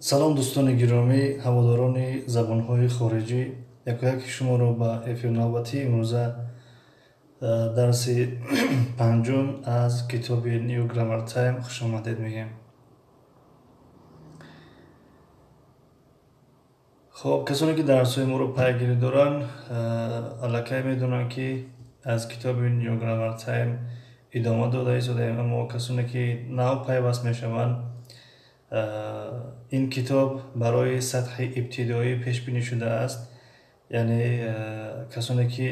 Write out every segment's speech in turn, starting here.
Салом, дӯстони гиромӣ, ҳаводорони забонҳои хориҷӣ. Якояки шуморо ба эфир навбатии имрӯза, дарси панҷум аз китоби New Grammar Time хушомадед мегӯем. Хоб, касоне ки дарсҳои моро пайгирӣ доранд, аллакай медонанд, ки аз китоби New Grammar Time идома дода истодаем, аммо касоне ки нав пайваст мешаванд, ин китоб барои сатҳи ибтидоӣ пешбинӣ шудааст, яъне касоне ки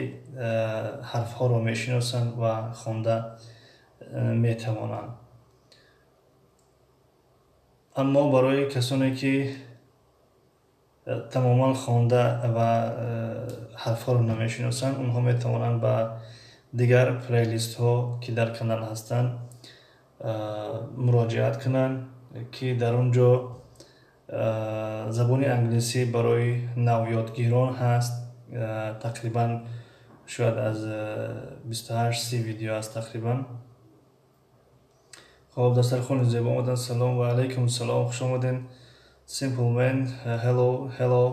ҳарфҳоро мешиносанд ва хонда метавонанд. Аммо барои касоне ки тамоман хонда ва ҳарфҳоро намешиносанд, онҳо метавонанд ба дигар плейлистҳо, ки дар канал ҳастанд, муроҷиат кунанд, ки дар он ҷо забони англисӣ барои навёдгирон ҳаст. Тақрибан шояд аз 28-30 видео аст тақрибан. Хоб, дастархони зебо омадан. Салом ва алайкум салом, хуш омаден. Simple Man, hello, hello,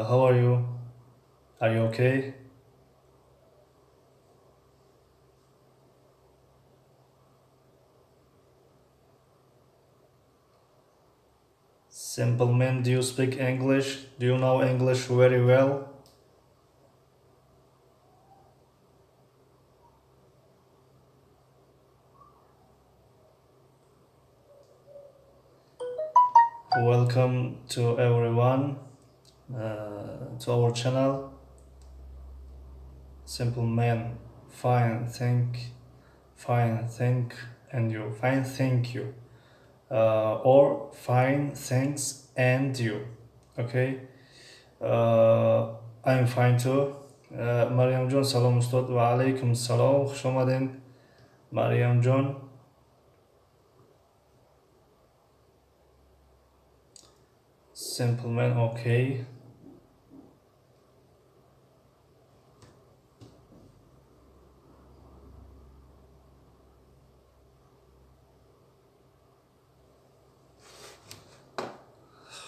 how are you? Are you okay? Simple Man, do you speak English? Do you know English very well? Welcome to everyone, to our channel. Simple Man, fine, thank, fine, thank, and you. Fine, thank you. Or fine, thanks, and you. Okay. I'm fine too. Mariam John, салом устод, ва алайкум салом, хуш омадед, Mariam John. Simple Man, okay.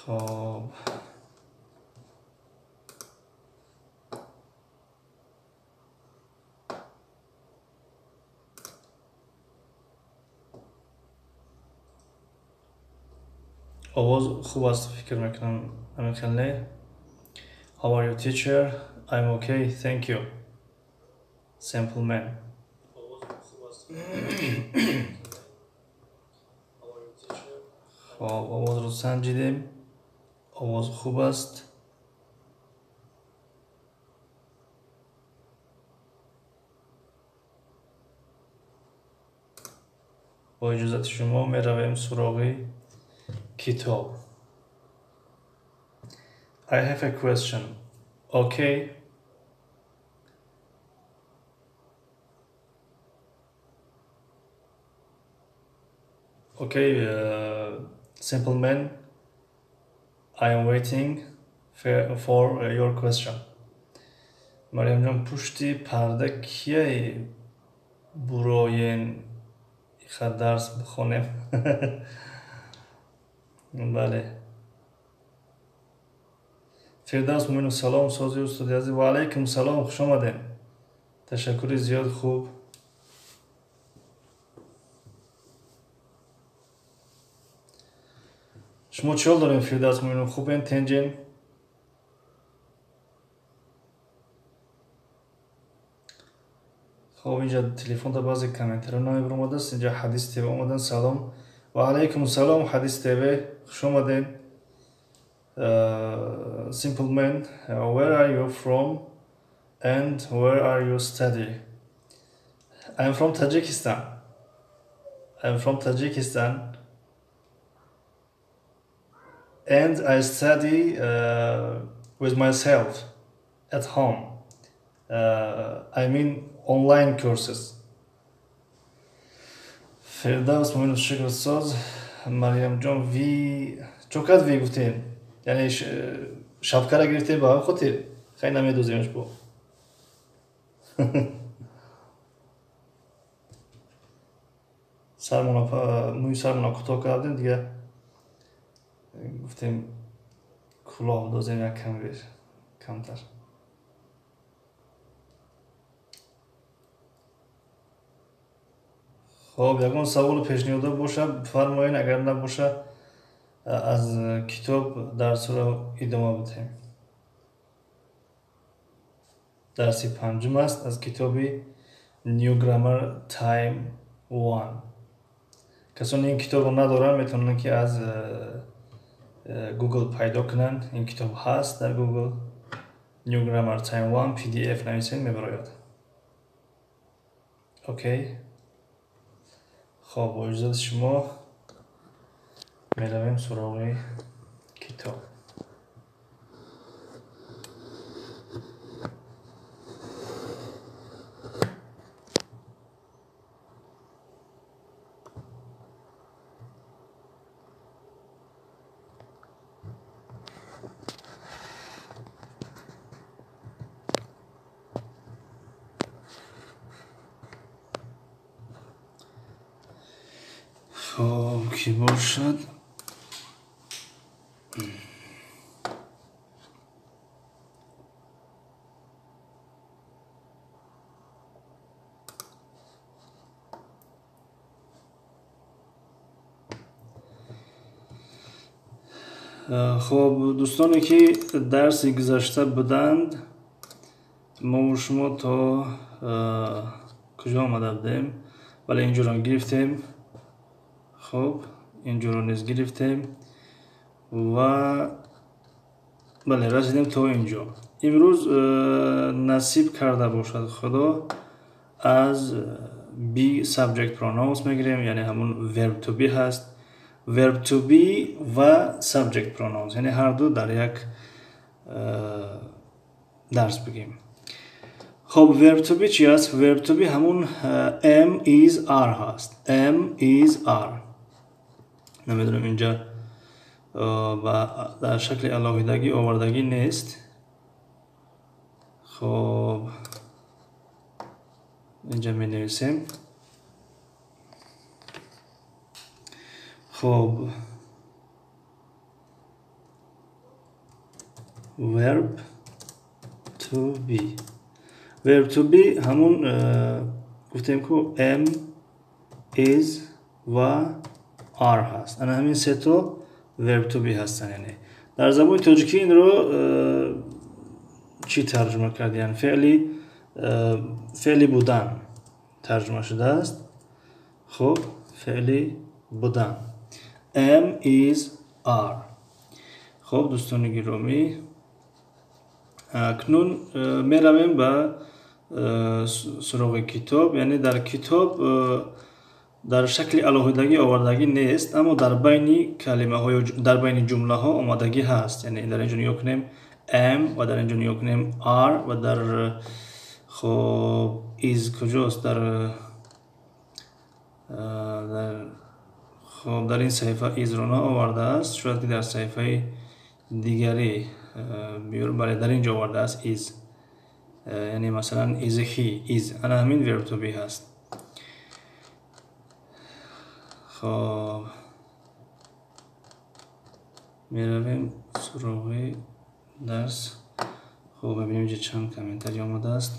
خب، овоз хуб аст, фикр мекунам, ҳамин хел не? How are you, teacher? I'm okay, thank you. Simple Man. Хоб, овозро санҷидем, овоз хуб аст. Бо иҷозати шумо меравем суроғи китоб. I have a question. Okay. Okay, Simple Man, I am waiting for your question. Марьям ҷон, пушти парда кияй буроен иха дарс бихонем? Бале. Фирдавс Муинов, салом, сози устоди азиз, ва алайкум салом, хуш омадем. Ташаккури зиёд, хуб. Шумо чӣ ҳол дорем, Фирдавс Муинов? Хубен, тенҷен? Хоб, инҷа телефонда баъзе комментариҳо намебаромадааст. Инҷа Ҳадис ТВ омадан. Салом ва алайкум салом, Ҳадис ТВ, хуш омадем. Simple Man, where are you from and where are you study? I am from Tajikistan. I am from Tajikistan and I study with myself at home. I mean online courses. Фирдавс Муинов, шукр, соз. Марьям ҷон, ви чо кард, ви гуфтем? Яъне шапкара гирифтем ба ҳамин хотир? Хай, намедоземш бо. Сармона, мӯи сармона кӯтоҳ кардем, дига. Гуфтем кӯлоҳ дозем як кам камтар. Хоб, ягон саволу пешниҳодо боша, бифармоед, агар набоша, аз китоб дарсро идома бидиҳем. Дарси панҷум аст аз китоби New Grammar Time 1. Касоне ин китобро надоранд, метавонанд ки аз Google пайдо кунанд. Ин китоб ҳаст дар Google. New Grammar Time 1 PDF нависед, мебарояд. Окей. Хоб, бо иҷозати шумо меравем суроғи китоб. Хоб, ки бошад. Хоб, дӯстоне ки дарси гузашта буданд, мо шумо то куҷо омада будем? Бале, инҷоро гирифтем. Хоб, инҷоро низ гирифтем ва бале, расидем то инҷо. Имрӯз насиб карда бошад Худо, аз be subject pronouns мегирем, яъне ҳамун verb to be ҳаст. Verb to be ва subject pronouns, яъне ҳарду дар як дарс бигем. Хоб, verb to be чи аст? Verb to be ҳамун am, is, are ҳаст. Am, is, are. Намедонам, инҷа дар шакли алоҳидагӣ овардагӣ нест. Хоб, инҷа менависем. Хоб, verb to be. Verb to be ҳамун гуфтем ку am, is ва are ҳаст. Ана ҳамин сето verb to be ҳастанд. Яъне дар забони тоҷикӣ инро чӣ тарҷума кардиян? Феъли будан тарҷума шудааст. Хоб, феъли будан. Am, is, are. Хоб, дӯстони гиромӣ, акнун меравем ба суроғи китоб. Яъне дар китоб дар шакли алоҳидагӣ овардагӣ нест, аммо дар байни калимаҳо ё дар байни ҷумлаҳо омадагӣ ҳаст. Яъне дар инҷо нигоҳ кунем am ва дар инҷо нигоҳ кунем are ва дар, хоб, is куҷост? Дар, хоб, дар ин саҳифа is-ро наовардааст, шояд ки дар саҳифаи дигаре биёр. Бале, дар инҷо овардааст is. Яъне масалан is he, is, ана ҳамин verb to be ҳаст. Хоб, меравем суроғи дарс. Хоб, мебинем инҷа чанд комментарий омадааст.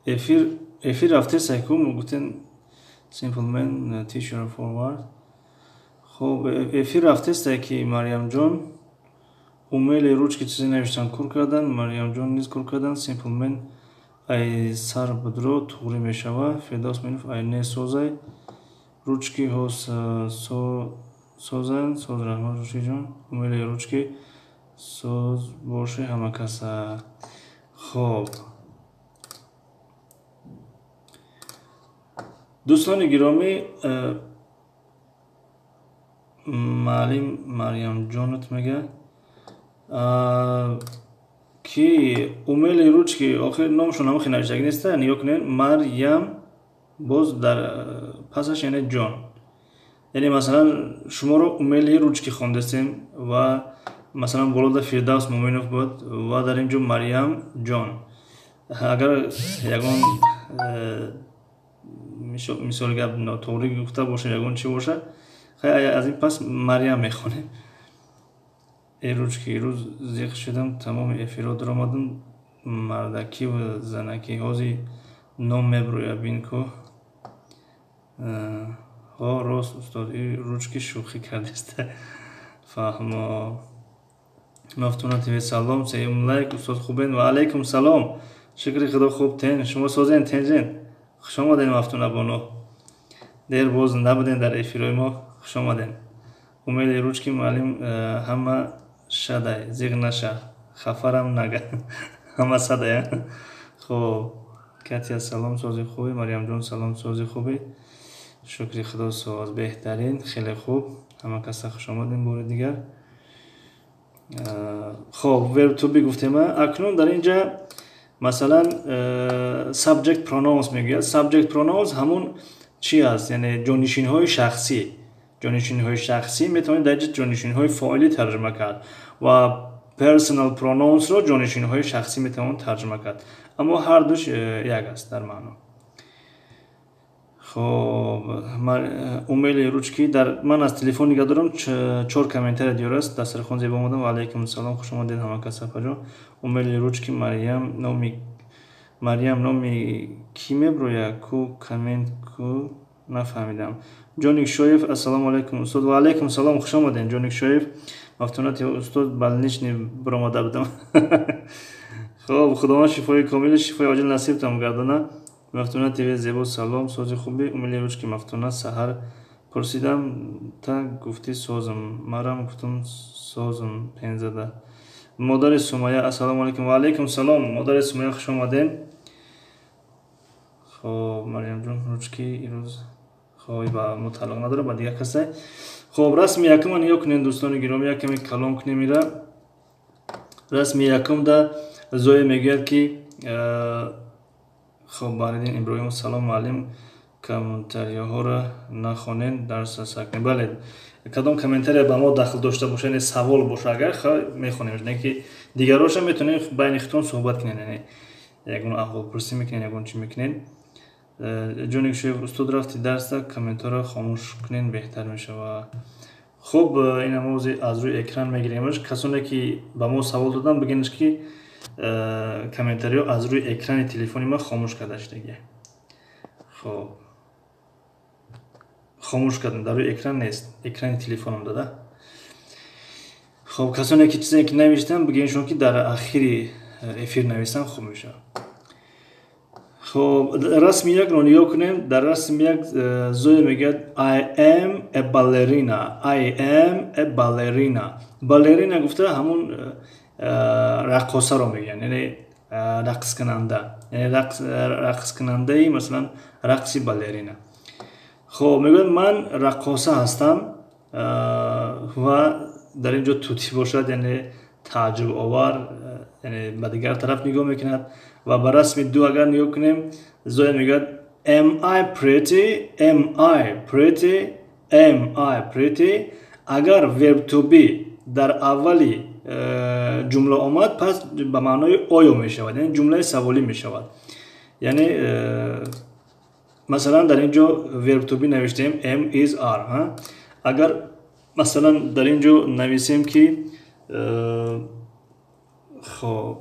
Эфир рафтест, айку гуфтен simple man teacher forward. Хоб, эфир рафтест, ки Марьямҷон умели ручки чизе навиштан, кур кардан, Марьямҷон низ кур кардан. Simple man ай сар будро туғрӣ мешава. Фирдавс Менов ай не созай ручки ҳо созанд, соз, раҳмат, ручкиҷон, умели ручки соз боши ҳама каса. Хоб, дӯстони гиромӣ, маълим Марьямҷонат мега ки умели ручки, охир номшон ҳамахи навиштагӣ неста. Нигоҳ кунед, Марьям, боз дар пасаш яъне ҷон. Яъне масалан шуморо умели ручки хондастем ва масалан болода Фирдавс Муминов буд ва дар ин ҷо Марьям ҷон. Агар ягон мисоли гап нотуғрӣ гуфта бошем, ягон чӣ боша, хай, аз ин пас Марьям мехонем. Э, ручки, ирӯз зиқ шудам, тамоми эфирҳо дуромадам, мардакиву занакӣ, ҳози ном мебурӯяд, бин ку. Ҳо, рост, устод, и ручки шӯхӣ кардеста, фаҳмо. Мафтуна ТВ, салом, сеюм лайк, устод, хубен? Ва алайкум салом, шукри Худо, хуб, тен шумо созен, тенҷен? Хуш омаден, Мафтуна бону, дер боз набуден дар эфирҳои мо, хуш омаден. Умели ручки, муаллим, ҳама шадай, зиғ наша, хафарам нага, ҳама садай. Хоб, Катя, салом, сози, хубӣ? Марьямҷон, салом, сози, хубӣ? Шукри Худо, соз, беҳтарин, хеле хуб. Ҳама каса хуш омадем бори дигар. Хоб, verb to be гуфтема. Акнун дар ин ҷа, масалан, subject pronouns мегӯяд. Subject pronouns ҳамун чи аст? Яъне ҷонишинҳои шахсӣ. Ҷонишинҳои шахсӣ метавонед дар ҷа ҷонишинҳои фоилӣ тарҷума кард ва personal pronouns ро ҷонишинҳои шахсӣ метавон тарҷума кард, аммо ҳардуш як аст дар маъно. Хоб, умели ручки, дар ман аз телефон нигоҳ дорам, чор комментария диёр аст. Дастархон зебо омадам. Ва алайкум салом, хуш омадед, ҳама кас, апаҷон. Умели ручки, Марьям, номи Марьям, номи кӣ меброяд ку, коммент ку, нафаҳмидам. Ҷоник Шоев, ассалому алайкум, устод. Ва алайкум салом, хуш омадем, Ҷоник Шоев. Мафтунати, устод, больничный биромада будам. Хоб, Худованд шифои комили, шифои оҷил насибтон гардона. Мафтуна ТВ зебо, салом, сози, хуби? Умели ручки, Мафтуна, саҳар пурсидам, та гуфтӣ созам, марам гуфтам созам, пензада. Модари Сумая, ассалому алайкум. Ва алайкум салом, модари Сумая, хуш омадем. Хоб, Марьямҷон, ручки ирӯз хоб ба мо тааллуқ надорад, ба дигар касе. Хоб, расми якума нигоҳ кунем, дӯстони гиромӣ, як каме калон кунем ира. Расми якум да Зоя мегӯяд, ки хоб, Баҳриддин Иброҳимов, салом, муаллим, комментарияҳоро нахонед, дарса сар кунед. Бале, кадом комментария ба мо дахл дошта боша, яъне савол боша агар, мехонем, не ки дигароша метавонед байни худтон суҳбат кунед, яъне ягон аҳволпурсӣ мекунед, ягон чӣ мекунед. Ҷоник Шоев, устод, рафти дарса, комментарро хомӯш кунед, беҳтар мешавад. Хуб, ина мо аз рӯи экран мегиремаш. Касоне ки ба мо савол доданд, бигӯнеш, ки комментариҳо аз рӯи экрани телефони ма хомӯш карда шудагия. Хоб, хомӯш кардам, дар рӯи экран нест, экрани телефонам дада. Хоб, касоне ки чизе ки навиштанд, бигӯеншон, ки дар ахири эфир нависанд, хуб мешавад. Хоб, расми якро нигоҳ кунем. Дар расми як Зоя мегӯяд: "I am a ballerina." I am a ballerina. Балерина гуфта ҳамун раққосаро мегӯянд, яъне рақскунанда, яъне рақскунандаи, масалан, рақси балерина. Хоб, мегӯяд: ман раққоса ҳастам. Ва дар ин ҷо тутӣ бошад, яъне тааҷҷубовар, яъне ба дигар тараф нигоҳ мекунад. Ва ба расми ду агар нигоҳ кунем, Зоя мегӯяд: "Am I pretty? Am I pretty? Am I pretty?" Агар verb to be дар аввали ҷумла омад, пас ба маънои оё мешавад, яъне ҷумлаи саволӣ мешавад. Яъне масалан, дар ин ҷо verb to be навиштем am, is, are. Агар, масалан, дар ин ҷо нависем, ки хоб,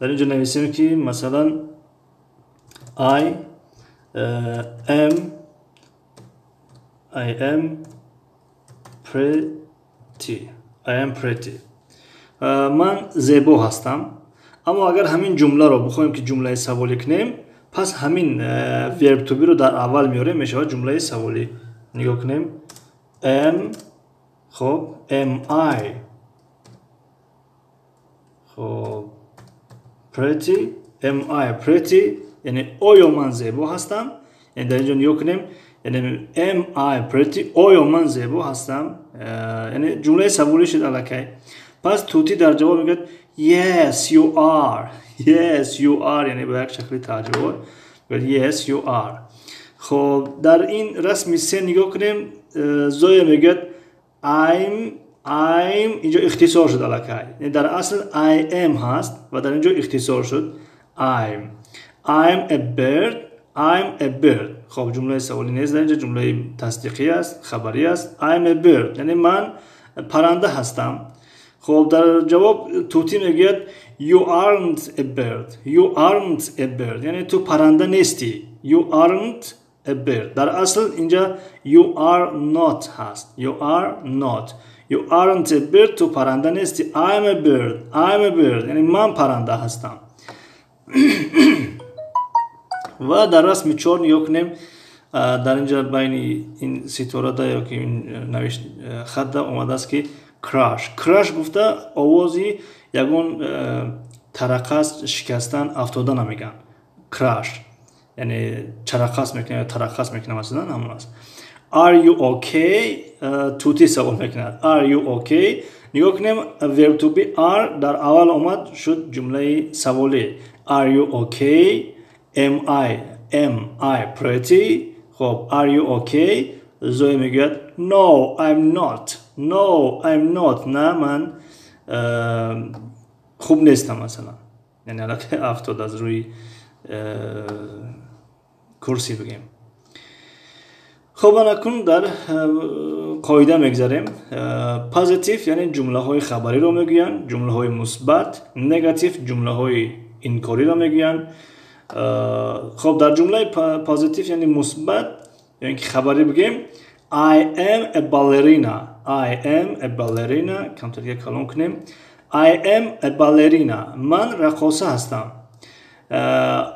дар ин ҷо нависем, ки масалан, I am pretty, I am pretty, ман зебо ҳастам. Аммо агар ҳамин ҷумларо бихоҳем, ки ҷумлаи саволӣ кунем, пас ҳамин verb to be ро дар аввал меорем, мешавад ҷумлаи саволӣ. Нигоҳ кунем: am, хоб, am I, хоб, pretty? Am I pretty? Яъне оё ман зебо ҳастам? Яъне дар ин ҷо нигоҳ кунем, яъне am I pretty, оё ман зебо ҳастам, яъне ҷумлаи саволӣ шуд аллакай. Пас тутӣ дар ҷавоб мегӯяд: "Yes, you are. Yes, you are." Яъне ба як шакли тааҷҷубовар мегӯяд: "Yes, you are." Хоб, дар ин расми се нигоҳ кунем, Зоя мегӯяд: I'm I'm инҷо ихтисор шуд аллакай. Дар асл I am ҳаст ва дар инҷо ихтисор шуд I'm. I'm a bird. I'm a bird. Хоб, ҷумлаи саволӣ нест дар инҷо, ҷумлаи тасдиқӣ аст, хабарӣ аст. I'm a bird, яъне ман парранда ҳастам. Хоб, дар ҷавоб тӯтӣ мегӯяд: You aren't a bird. You aren't a bird, яъне ту парранда нестӣ. You aren't a bird. Дар асл инҷа you are not ҳаст. You are not. You aren't a bird, ту парранда нестӣ. I'm a bird. I'm a bird, яъне ман парранда ҳастам. Ва дар расми чор нигоҳ кунем. Дар инҷа байни ин ситорада ё ки ин хатда омадааст, ки crash. Crash гуфта овози ягон тарақас шикастан, афтодана мегӯянд. Crash яъне чарақас мекунад ё тарақас мекунад, масалан, ҳамон аст. Are you okay? Тӯтӣ савол мекунад: Are you okay? Нигоҳ кунем, verb to be are дар аввал омад, шуд ҷумлаи саволӣ. Are you okay? Am I, am I pretty? Хоб, are you okay? Зоя мегӯяд: No, I'm not. No, I'm not. На, ман хуб нестам, масалан, яъне аллакай афтод аз рӯи курсӣ бигем. Хоб, анакун дар қоида мегзарем. Positive яъне ҷумлаҳои хабариро мегӯянд, ҷумлаҳои мусбат. Negative ҷумлаҳои инкориро мегӯянд. Хоб, дар ҷумлаи positive, яъне мусбат ё ин ки хабарӣ бигем: I am a ballerina. I am a ballerina. Камтар дига калон кунем. I am a ballerina, ман раққоса ҳастам.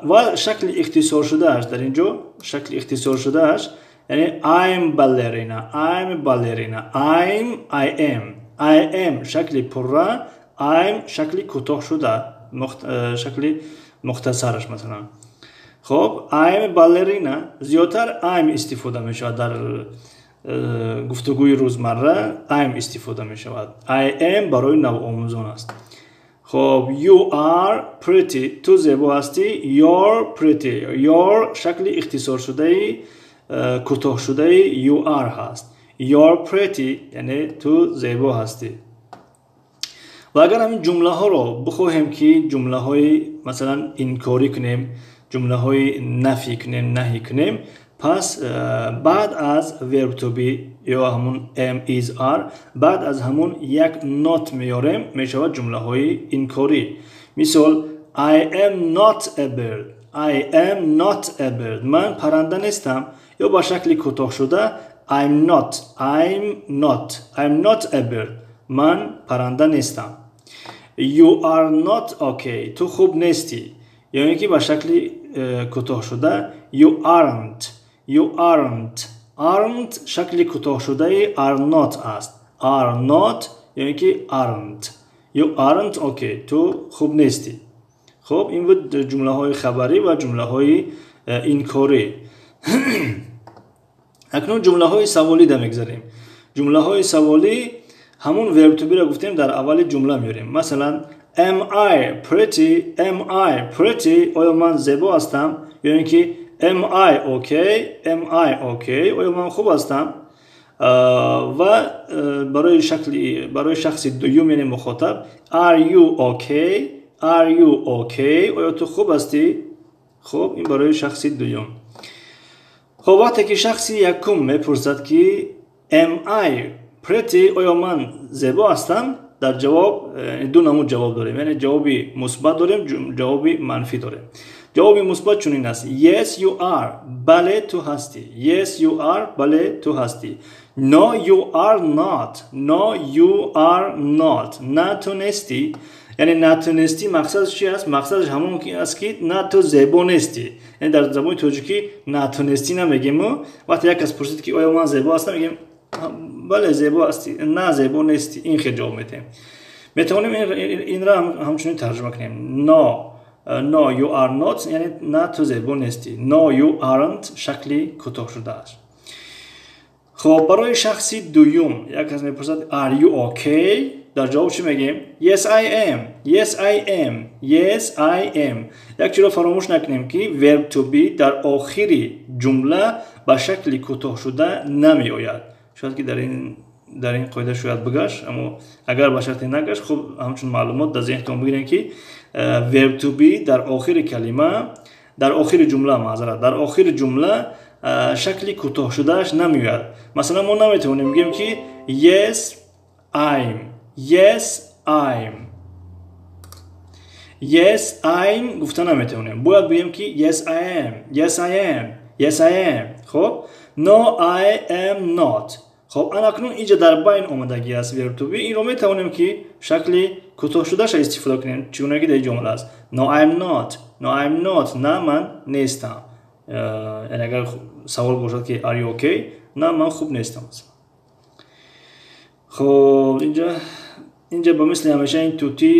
Ва шакли ихтисоршудааш дар ин ҷо, шакли ихтисоршудааш яъне I'm ballerina. I'm ballerina. I'm, I am. I am шакли пурра, I'm шакли кӯтоҳшуда, шакли мухтасараш, масалан. Хоб, I'm ballerina. Зиёдтар I'm истифода мешавад дар гуфтугӯи рӯзмарра, I'm истифода мешавад. I am барои навомӯзон аст. Хоб, you are pretty, ту зебо ҳастӣ. You're pretty. You're шакли ихтисоршудаи, кӯтоҳшудаи you are ҳаст. You're pretty, яъне ту зебо ҳастӣ. Ва агар ҳамин ҷумлаҳоро бихоҳем, ки ҷумлаҳои, масалан, инкорӣ кунем, ҷумлаҳои нафӣ кунем, наҳӣ кунем, пас баъд аз verb to be ё ҳамун am, is, are, баъд аз ҳамун як not меорем, мешавад ҷумлаҳои инкорӣ. Мисол: I am not a bird. I am not a bird, ман парранда нестам. Ё ба шакли кӯтоҳшуда I'm not. I'm not. I'm not a bird, ман парранда нестам. You are not okay, ту хуб нестӣ. Ё ин ки ба шакли кӯтоҳшуда you aren't. You aren't. Aren't шакли кӯтоҳшудаи are not аст. Are not ё ин ки aren't. You aren't okay, ту хуб нестӣ. Хуб, ин буд ҷумлаҳои хабарӣ ва ҷумлаҳои инкорӣ. Акнун ҷумлаҳои саволида мегзарем. Ҷумлаҳои саволӣ ҳамун verb to be ро гуфтем, дар аввали ҷумла меорем. Масалан, am I pretty? Am I pretty? Оё ман зебо ҳастам? Ё ин ки am I okay? Am I okay? Оё ман хуб ҳастам? Ва барои шакли, барои шахси дуюм, яъне мухотаб: Are you okay? Are you okay? Оё ту хуб ҳастӣ? Хуб, ин барои шахси дуюм. Хуб, вақте ки шахси якум мепурсад, ки am I pretty, оё ман зебо ҳастам, дар ҷавоб ду намуд ҷавоб дорем, яъне ҷавоби мусбат дорем, ҷавоби манфӣ дорем. Ҷавоби мусбат чунин аст: Yes, you are, бале, ту ҳастӣ. Yes, you are, бале, ту ҳастӣ. No, you are not. No, you are not, на, ту нестӣ. Яъне на, ту нестӣ, мақсадаш чи аст? Мақсадаш ҳамон аст, ки на, ту зебо нестӣ. Яъне дар забони тоҷикӣ на, ту нестӣ намегему. Вақте як кас пурсид, ки оё ман зебо ҳастам, мегем: бале, зебо ҳастӣ, на, зебо нестӣ, ин хел ҷавоб медиҳем. Метавонем инро ҳамчунин тарҷума кунем: No, you are not, яъне на, ту зебо нестӣ. No, you aren't шакли кӯтоҳшудааст. Хоб, барои шахси дуюм як кас мепурсад: Are you okay? Дар ҷавоб чӣ мегӯем? Yes, I am. Yes, I am. Yes, I am. Як чиро фаромӯш накунем, ки verb to be дар охири ҷумла ба шакли кӯтоҳшуда намеояд. Шояд ки дар ин Дар ин қоида шояд бигашт, аммо агар ба шарте нагашт, хуб, ҳамчун маълумот дар зеҳнтон бигирем, ки verb to be дар охири калима, дар охири ҷумла, маъзарат, дар охири ҷумла шакли кӯтоҳшудааш намеояд. Масалан, мо наметавонем бигӯем, ки yes I'm, yes I'm, yes I'm гуфта наметавонем. Бояд бигӯем, ки yes I am, yes I am, yes I am. Хоб, no I am not. Хоб, анакнун инҷа дар байн омадагӣ аст verb to be. Инро метавонем, ки шакли кӯтоҳшудаша истифода кунем, чӣ гуна ки дар инҷо омадааст: no I'm not, no I'm not, на, ман нестам. Яъне агар савол бошад, ки are you okay, на, ман хуб нестам. Хоб, инҷа ба мисли ҳамеша ин тутӣ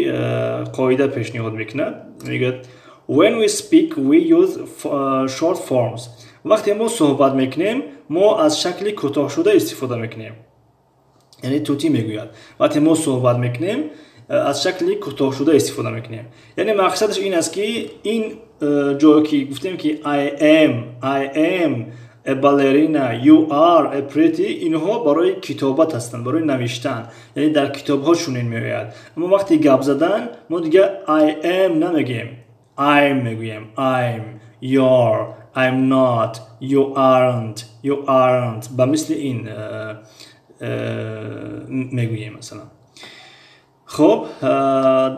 қоида пешниҳод мекунад. Мегӯяд: when we speak, we use short forms. Вақте мо суҳбат мекунем, мо аз шакли кӯтоҳшуда истифода мекунем. Яъне тутӣ мегӯяд, вақте мо суҳбат мекунем, аз шакли кӯтоҳшуда истифода мекунем. Яъне мақсадаш ин аст, ки ин ҷое ки гуфтем, ки I am, I am a ballerina, you are a pretty, инҳо барои китобат ҳастанд, барои навиштан, яъне дар китобҳо чунин меояд. Аммо вақти гап задан мо дигар I am намегӯем, I'm мегӯем: I'm, you're, I'm not, you aren't, you aren't. Ба мисли ин мегӯем масалан. Хуб,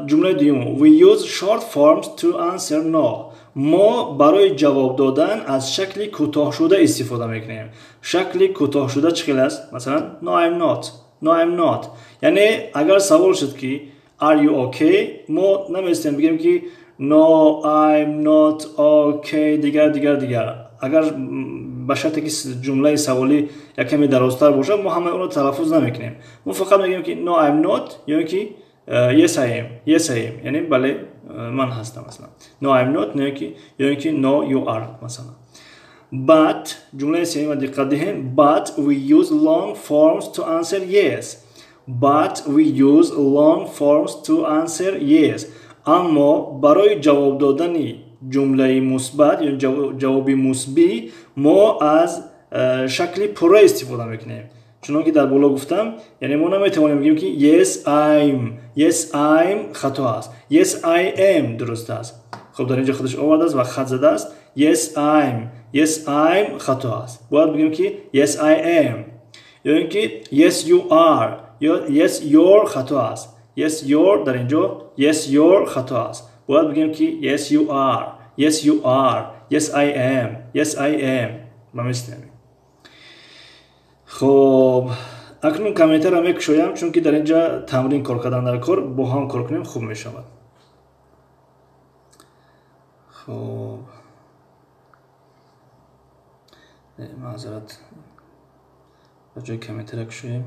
ҷумлаи дуюм: we use short forms to answer no. Мо барои ҷавоб додан аз шакли кӯтоҳшуда истифода мекунем. Шакли кӯтоҳшуда чӣ хел аст? Масалан, no I'm not, no I'm not. Яъне агар савол шуд, ки are you okay, мо наместем бигем, ки no I'm not okay, дигар, дигар, дигар. Агар ба шарте ки ҷумлаи саволӣ як каме дарозтар бошад, мо ҳамаи онро талаффуз намекунем. Мо фақат мегӯем, ки no I'm not ё ки yes I am, yes I am, яъне бале, ман ҳастам. Масалан, no I'm not ё ки no you aren't масалан. But, ҷумлаи сеюма диққат диҳем: but we use long forms to answer yes. But we use long forms to answer yes. Аммо барои ҷавоб додани ҷумлаи мусбат ё ҷавоби мусбӣ мо аз шакли пурра истифода мекунем. Чунон ки дар боло гуфтам, яъне мо наметавонем бигӯем, ки yes I'm. Yes I'm хато аст, yes I am дуруст аст. Хуб, дар инҷо худаш овардааст ва хат задааст. Yes I'm, yes I'm хато аст. Бояд бигӯем, ки yes I am ё ин ки yes you are ё yes you're хато аст. Yes you're, дар инҷо yes you're хато аст. Бояд бигӯем, ки yes you are, yes you are, yes I am, yes I am, ба мисли ҳамин. Хуб, акнун комментарро мекушоям, чунки дар инҷа тамрин кор кардан дар кор, бо ҳам кор кунем, хуб мешавад. Хуб, маъзарат, ба ҷои комментарро кушоем.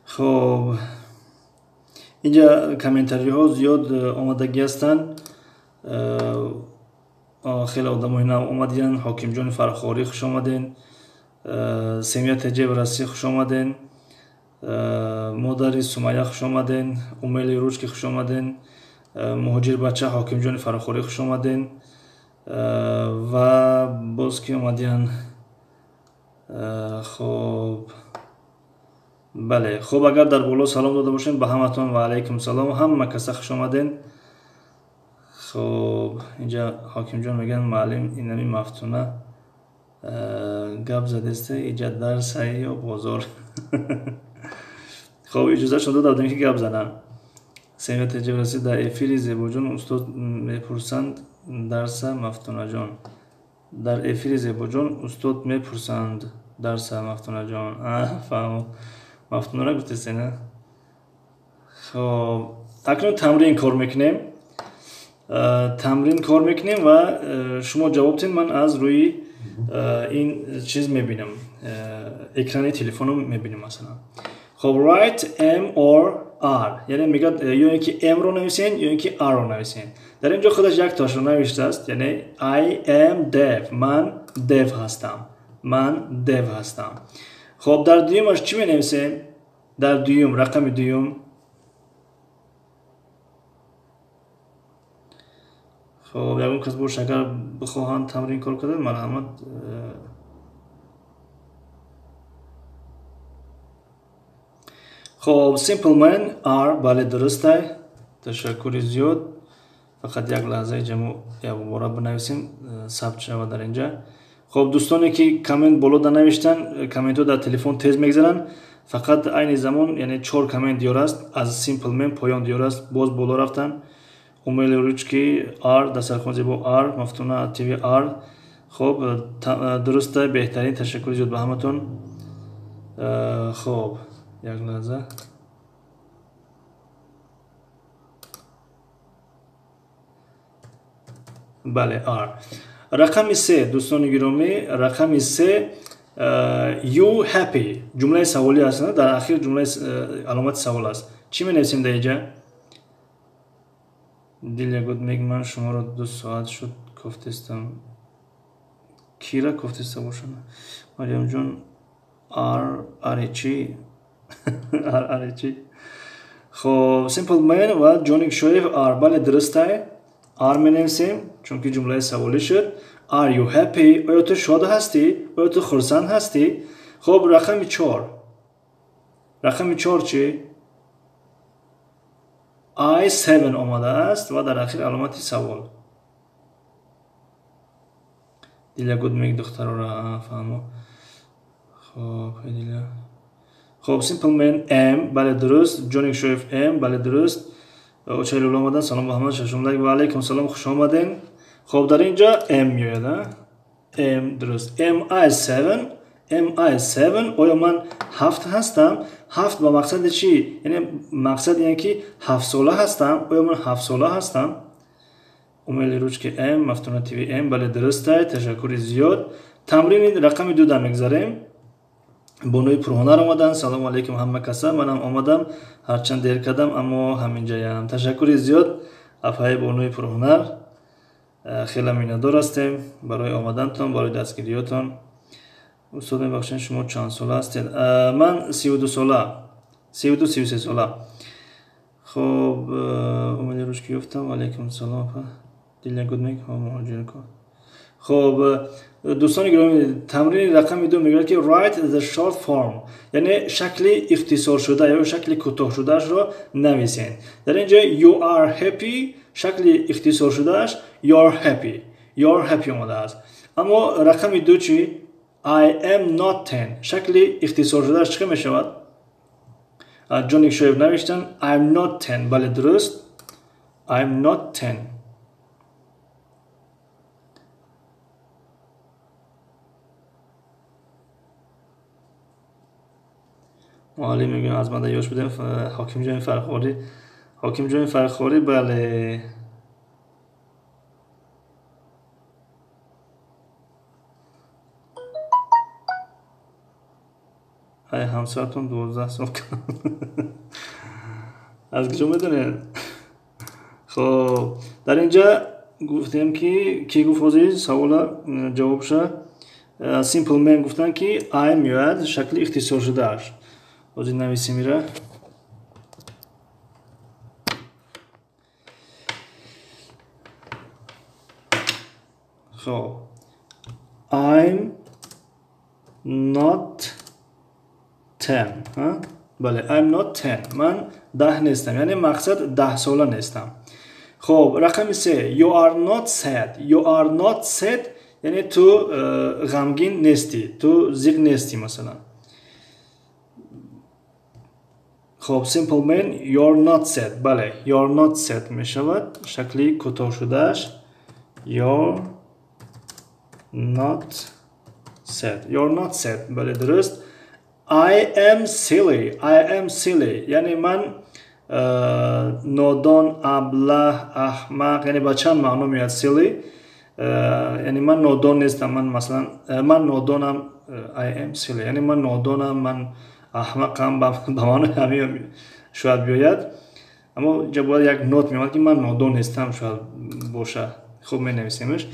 Хуб, инҷа комментариҳо зиёд омадагӣ ҳастанд. Хеле одамои нав омадиянд. Ҳокимҷони Фархорӣ, хуш омаден. Семья Теҷев Россия, хуш омаден. Модари Сумайя, хуш омаден. Умели Ручки, хуш омаден. Муҳоҷирбача, Ҳокимҷони Фархорӣ, хуш омаден. Ва боз ки омадиянд? Хуб, бале, хуб, агар дар боло салом дода бошем, ба ҳаматон ва алайкум салом, ҳама каса хуш омаден. Хуб, инҷа Ҳокимҷон мегӯянд: муаллим, инами Мафтуна гап задесте, иҷа дарсай ё бозор? Хуб, иҷозашон дода будем, ки гап занам. Семья Теҷевраси, дар эфири Зебоҷон устод мепурсанд дарса, Мафтунаҷон. Дар эфири Зебоҷон устод мепурсанд дарса, Мафтунаҷон. Фаҳмо, Мафтунара гуфтесте, на? Хоб, акнун тамрин кор мекунем. Тамрин кор мекунем ва шумо ҷавоб диҳед. Ман аз рӯи ин чиз мебинам, экрани телефоном мебинам масалан. Хоб, write m or r, яъне мегӯяд, ё ин ки m-ро нависен, ё ин ки r-ро нависен. Дар ин ҷо худаш яктошро навиштааст, яъне I am deaf, ман deaf ҳастам, ман deaf ҳастам. Хоб, дар дуюмаш чӣ менависем? Дар дуюм, рақами дуюм. Хоб, ягон кас бош, агар бихоҳанд тамрин кор кардан, марҳамат. Хоб, Simple Man are, бале, дурустай. Ташаккури зиёд. Фақат як лаҳзаи ҷамъ як бора бинависем, сабт шавад дар инҷа. Хоб, дӯстоне ки коммент боло да навиштан, комментҳо дар телефон тез мегзаранд. Фақат айни замон, яъне 4 коммент диёр аст, аз Simple Man поён диёр аст, боз боло рафтан. Умели ручки R, дастархон зебо R, Мафтуна TV R. Хоб, дурустай, беҳтарин, ташаккури зиёд ба ҳаматон. Хоб, як лаҳза. Бале, R. Рақами 3, дӯстони гиромӣ, рақами 3, you happy. Ҷумлаи саволӣ аст, дар ахир ҷумлаи аломати савол аст. Чӣ менависем дар инҷа? Дилия гуфт, мег ман шуморо 2 соат шуд кофтестам. Кира кофтеста бошам? Марьямҷон, R, R чӣ? R, R чӣ? Хоб, Simple Man ва Ҷоник Шоев R. Бале, дурустай. R менависем, чунки ҷумлаи саволӣ шуд. Are you happy? Оё ту шод ҳастӣ? Оё ту хурсанд ҳастӣ? Хоб, рақами 4. Рақами 4 чӣ? I 7 омадааст ва дар ахир аломати савол. Дилия гуд мег духтарора фаҳмо. Хоб, Дилия. Хоб, Simple Man M, бале дуруст. Ҷоник Шоев M, бале дуруст. Оча Лӯло омадан, салом ба ҳама, шашум лайк ва алайкум салом, хуш омаден. Хоб, дар инҷа M меояд, а? M дуруст. Am I 7? Am I 7? Оё ман 7 ҳастам? 7 ба мақсади чӣ? Яъне мақсад ин ки 7 сола ҳастам. Оё ман 7 сола ҳастам? Умели ручки M, Мафтуна TV M, бале дурустай, ташаккури зиёд. Тамрини рақами 2 да мегзарем. Бонуи пурҳунар омадан. Салому алайкум ҳама каса. Манам омадам, ҳарчанд дер кардам, аммо ҳаминҷаям. Ташаккури зиёд апаи бонуи пурҳунар. Хеле миннатдор ҳастем барои омадантон, барои дастгириётон. Устод, мебахшед, шумо чанд сола ҳастед? Ман 32 сола, 32 33 сола. Хоб, умеди ручки ёфтам. Алайкум салом апа. Дилия гуд мег, ҳо муҳоҷир кор. Хоб, дӯстони гиромӣ, тамрини рақами 2 мегӯяд ки write the short form, яъне шакли ихтисоршуда ё шакли кӯтоҳшудаашро нависед. Дар ин ҷо you are happy, шакли ихтисоршудааш you're happy, you're happy омадааст. Аммо рақами 2 чӣ? I am not 10, шакли ихтисоршудааш чӣ мешавад? Ҷоник Шоев навиштан I'm not 10, бале дуруст, I'm not 10. Муаллим мегӯяд аз ман ёш будем, Ҳокимҷони Фархорӣ, Ҳокимҷони Фархорӣ, бале. Ай ҳамсаратон 12 сол аз куҷо медонед? Хоб, дар инҷа гуфтем ки ки гуфт ҳозир савола ҷавобша Simple Man гуфтанд ки I меояд шакли ихтисоршудааш. Ҳозир нависем ира. Хоб, I'm not 10. Бале, I'm not 10. Ман 10 нестам, яъне мақсад 10 сола нестам. Хоб, рақами 3, you are not sad. You are not sad, яъне ту ғамгин нестӣ, ту зиқ нестӣ масалан. Хоб, Simple Man, you're not sad. Бале, you're not sad мешавад шакли кӯтоҳшудааш you're not sad. You're not sad, бале дуруст. I am silly. I am silly, яъне ман нодон, аблаҳ, аҳмақ, яъне ба чанд маъно меояд silly. Яъне ман нодон нестам, ман масалан ман нодонам, I am silly, яъне ман нодонам, ман аҳмақам, ба маънои ҳамин шояд биёяд. Аммо инҷа бояд як нот меомад ки ман нодон нестам шояд боша. Хуб, менависемаш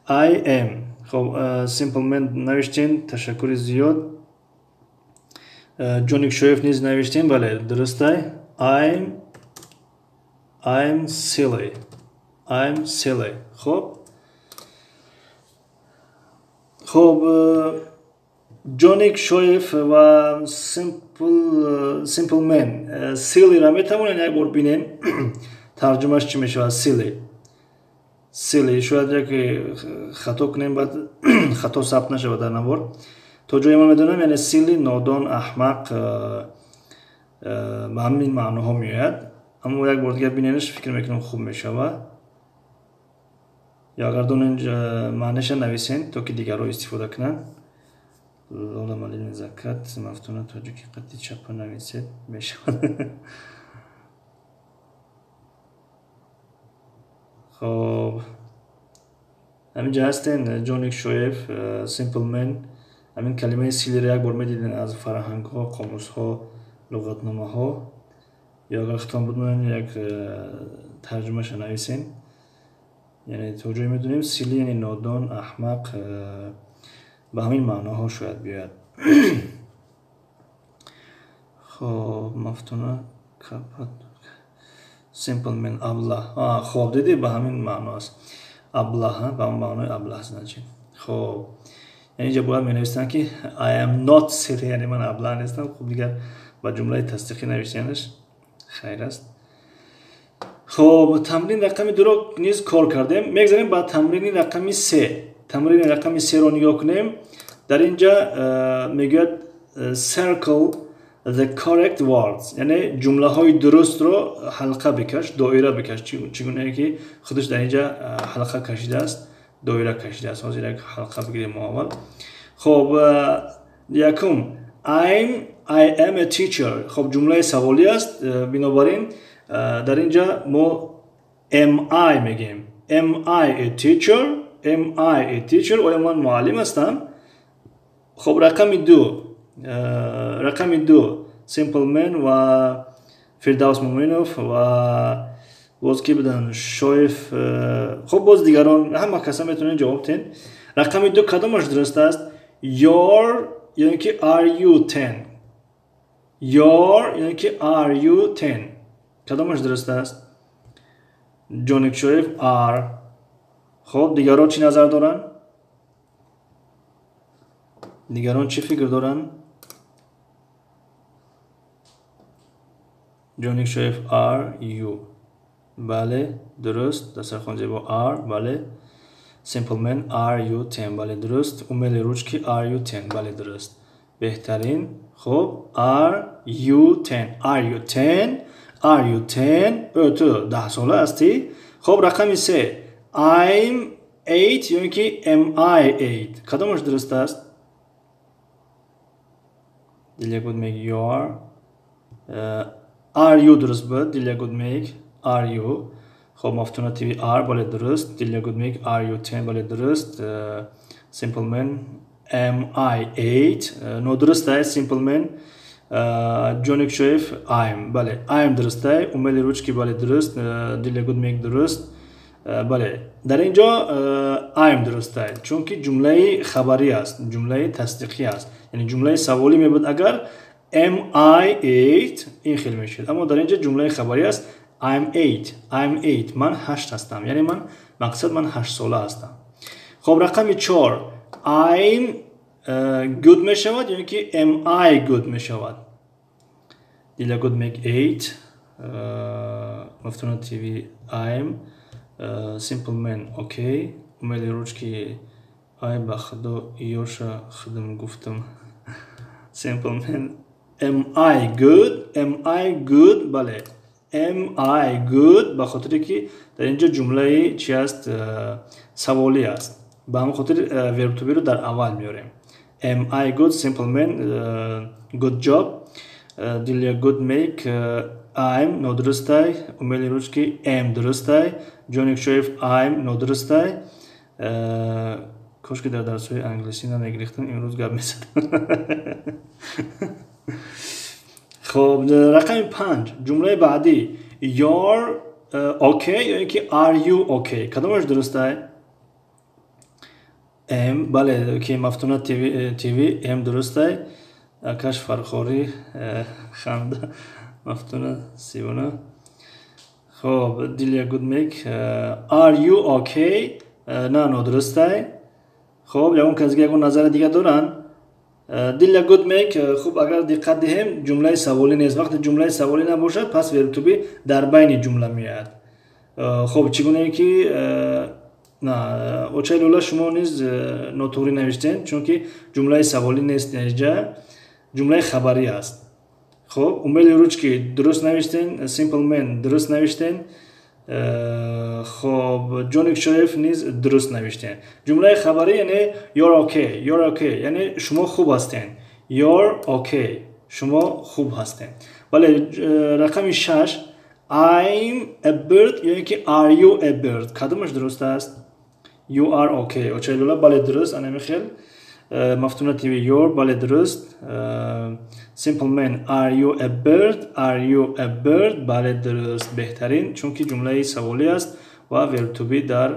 I am. Хоб, Simple Man навиштем, ташаккури зиёд. Ҷоник Шоев низ навиштем, бале дурустай. I'm silly. I'm silly. Хоб, хоб, Ҷоник Шоев ва Simple Man, silly-ра метавонед як бор бинем, тарҷумаш чӣ мешавад? Silly, silly, шояд яке хато кунем, баъд хато сабт нашавад дар навор. То ҷое ман медонам, яъне silly нодон, аҳмақ, ба ҳамин маъноҳо меояд. Аммо як бор дигар биненаш, фикр мекунам, хуб мешавад. Ё агар донен, маънеша нависен, то ки дигарҳо истифода кунанд. Лола Малини Закат, Мафтуна Тоҷики, қадди чапа нависед, мешавад. Хоб, ҳаминҷа ҳастен Ҷоник Шоев, Simple Man. Ҳамин калимаи silly-ро як бор медиден аз фарҳангҳо, қомусҳо, луғатномаҳо, ё агар худтон бидонен, як тарҷумаша нависен. Яъне то ҷое медонем, silly яъне нодон, аҳмақ, ба ҳамин маъноҳо шояд биёяд. Хоб, Мафтуна Капат, Simple Man, аблаҳ. Хоб, дидӣ, ба ҳамин маъно аст, аблаҳ, ба ҳамин маънои аблаҳ, значит. Хоб, яъне инҷа бояд менавистанд, ки I am not silly, яъне ман аблаҳ нестам. Хуб, дигар ба ҷумлаи тасдиқӣ навиштанаш хайр аст. Хоб, тамрини рақами дуро низ кор кардем, мегзарем ба тамрини рақами се. Тамрини рақами серо нигоҳ кунем. Дар инҷа мегӯяд: circle the correct words, яъне ҷумлаҳои дурустро ҳалқа бикаш, доира бикаш. Чӣ гунае ки худаш дар инҷа ҳалқа кашидааст, доира кашидааст. Ҳозир як ҳалқа бигирем мо аввал. Хоб, якум: I am a teacher. Хоб, ҷумлаи саволӣ аст, бинобар ин дар инҷа мо am I мегӯем. Am I a teacher? Am I a teacher? Оё ман муаллим ҳастам? Хоб, рақами ду, рақами ду, Simple Man ва Фирдавс Муминов ва боз ки буданд? Шоев. Хоб, боз дигарон, ҳама каса метавонед ҷавоб диҳед. Рақами ду кадомаш дуруст аст? You're ё ин ки are you 10? You're ё ин ки are you 10, кадомаш дуруст аст? Ҷоник Шоев, are. Хоб, дигарон чӣ назар доранд? Дигарон чӣ фикр доранд? Ҷоник Шоев, are you, бале, дуруст. Дастархон зебо, are, бале. Simple Man, are you 10, бале, дуруст. Умели ручки, are you 10, бале, дуруст, беҳтарин. Хуб, are you 10? Are you 10? Are you 10? Ё ту 10 сола ҳастӣ? Хоб, рақами се: I'm 8 ё ин ки am I 8, кадомаш дуруст аст? Дилия good make, you are, are you дуруст буд. Дилия good make, are you. Хоб, Мафтуна TV, are, бале, дуруст. Дилия good make, are you 10, бале, дуруст. Simple Man, am I 8, нодуруст аст, Simple Man. Ҷоник Шоев, I'm, бале, I'm дуруст аст. Умели ручки, бале, дуруст. Дилия good make, дуруст, бале. Дар ин ҷо I'm дуруст аст, чунки ҷумлаи хабарӣ аст, ҷумлаи тасдиқӣ аст. Яъне ҷумлаи саволӣ мебуд агар, am I 8, ин хел мешуд, аммо дар ин ҷо ҷумлаи хабарӣ аст. I'm 8, I'm 8, ман 8 ҳастам, яъне ман, мақсад, ман 8 сола ҳастам. Хоб, рақами чор: I'm good мешавад ё ин ки am I good мешавад? Дила good make, 8. Мафтуна TV, I'm. Simple Man, okay. Умели ручки, ай ба худо, ёша худам гуфтам. Simple Man, am I good? Am I good? Бале, am I good, ба хотире ки дар ин ҷо ҷумлаи чи аст? Саволӣ аст, ба ҳамин хотир verb to be-ро дар аввал меорем. Am I good? Simple Man, good job. Дилия good make, I'm нодурустай. Умели ручки, am дурустай. Ҷоник Шоев, I'm нодурустай. Кошки дар дарсҳои англисӣ намегирифтам, имрӯз гап мезадам. Хоб, рақами панҷ, ҷумлаи баъдӣ: you're okay ё ин ки are you okay, кадомаш дурустай? Am, бале, ки Мафтуна TV, am дурустай. Акаш Фархорӣ, ханда. Мафтуна сивуна. Хоб, Дилия good make, are you okay, на, нодурустай. Хоб, ягон кас дига ягон назари дига доранд? Дилля Гудмек, хуб, агар диққат диҳем, ҷумлаи саволӣ нест. Вақте ҷумлаи саволӣ набошад, пас verb to be дар байни ҷумла меояд. Хуб, чӣ гунае ки на, очаи Лӯла, шумо низ нотуғрӣ навиштем, чунки ҷумлаи саволӣ нест, инҷа ҷумлаи хабарӣ аст. Хуб, Умели Ручки дуруст навиштен, Simple Man дуруст навиштен. Хуб, Ҷоник Шоев низ дуруст навиштен. Ҷумлаи хабарӣ яъне you're okay, you're okay, яъне шумо хуб ҳастен. You're okay, шумо хуб ҳастен. Бале, рақами 6, I'm a bird ё ин ки are you a bird? Кадомаш дуруст аст? You are okay. Очаи Лӯла, бале, дуруст, ана михел. Мафтуна TV, you're, бале, дуруст. Simple Man, are you a bird? Are you a bird? Бале, дуруст, беҳтарин, чунки ҷумлаи саволӣ аст ва verb to be дар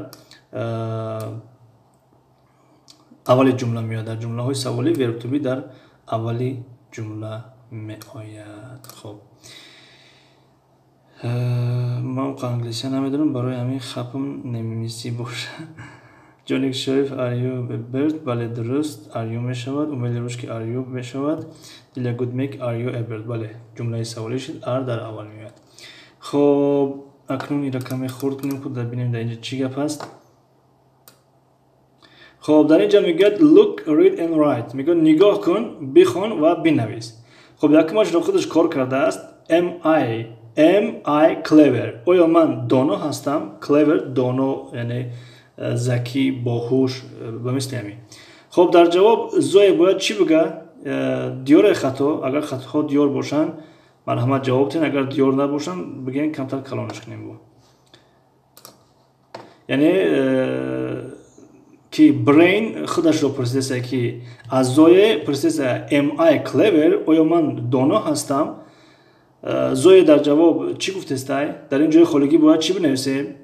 аввали ҷумла меояд. Дар ҷумлаҳои саволӣ verb to be дар аввали ҷумла меояд. Хуб, ман уқа англисия намедонам, барои ҳамин хапам немисӣ бошад. Ҷоник Шоев, are you a bird? Бале, дуруст, are you мешавад. Умели Рушки, are you мешавад. Дилля Гудмек, are you a bird? Бале, ҷумлаи саволӣ шуд, are дар аввал меояд. Хуб, акнун инро каме хурд кунем, худ бинем дар инҷа чӣ гап аст. Хуб, дар инҷа мегӯяд look, read and write. Мегӯяд нигоҳ кун, бихон ва бинавис. Хуб, якумашро худаш кор кардааст. Am I, am I clever? Оё ман доно ҳастам? Clever, доно, яъне закӣ, боҳуш, ба мисли ҳамин. Хуб, дар ҷавоб Зоя бояд чӣ бигӯяд? Диёре хато, агар хатоҳо диёр бошанд, марҳамат ҷавоб диҳед, агар диёр набошанд, бигӯен камтар калонаш кунем бо. Яъне ки Brain худашро пурсидааст, ки аз Зое пурсидааст am I clever? Оё ман доно ҳастам? Зое дар ҷавоб чӣ гуфтестай? Дар ин ҷои холигӣ бояд чӣ бинависем?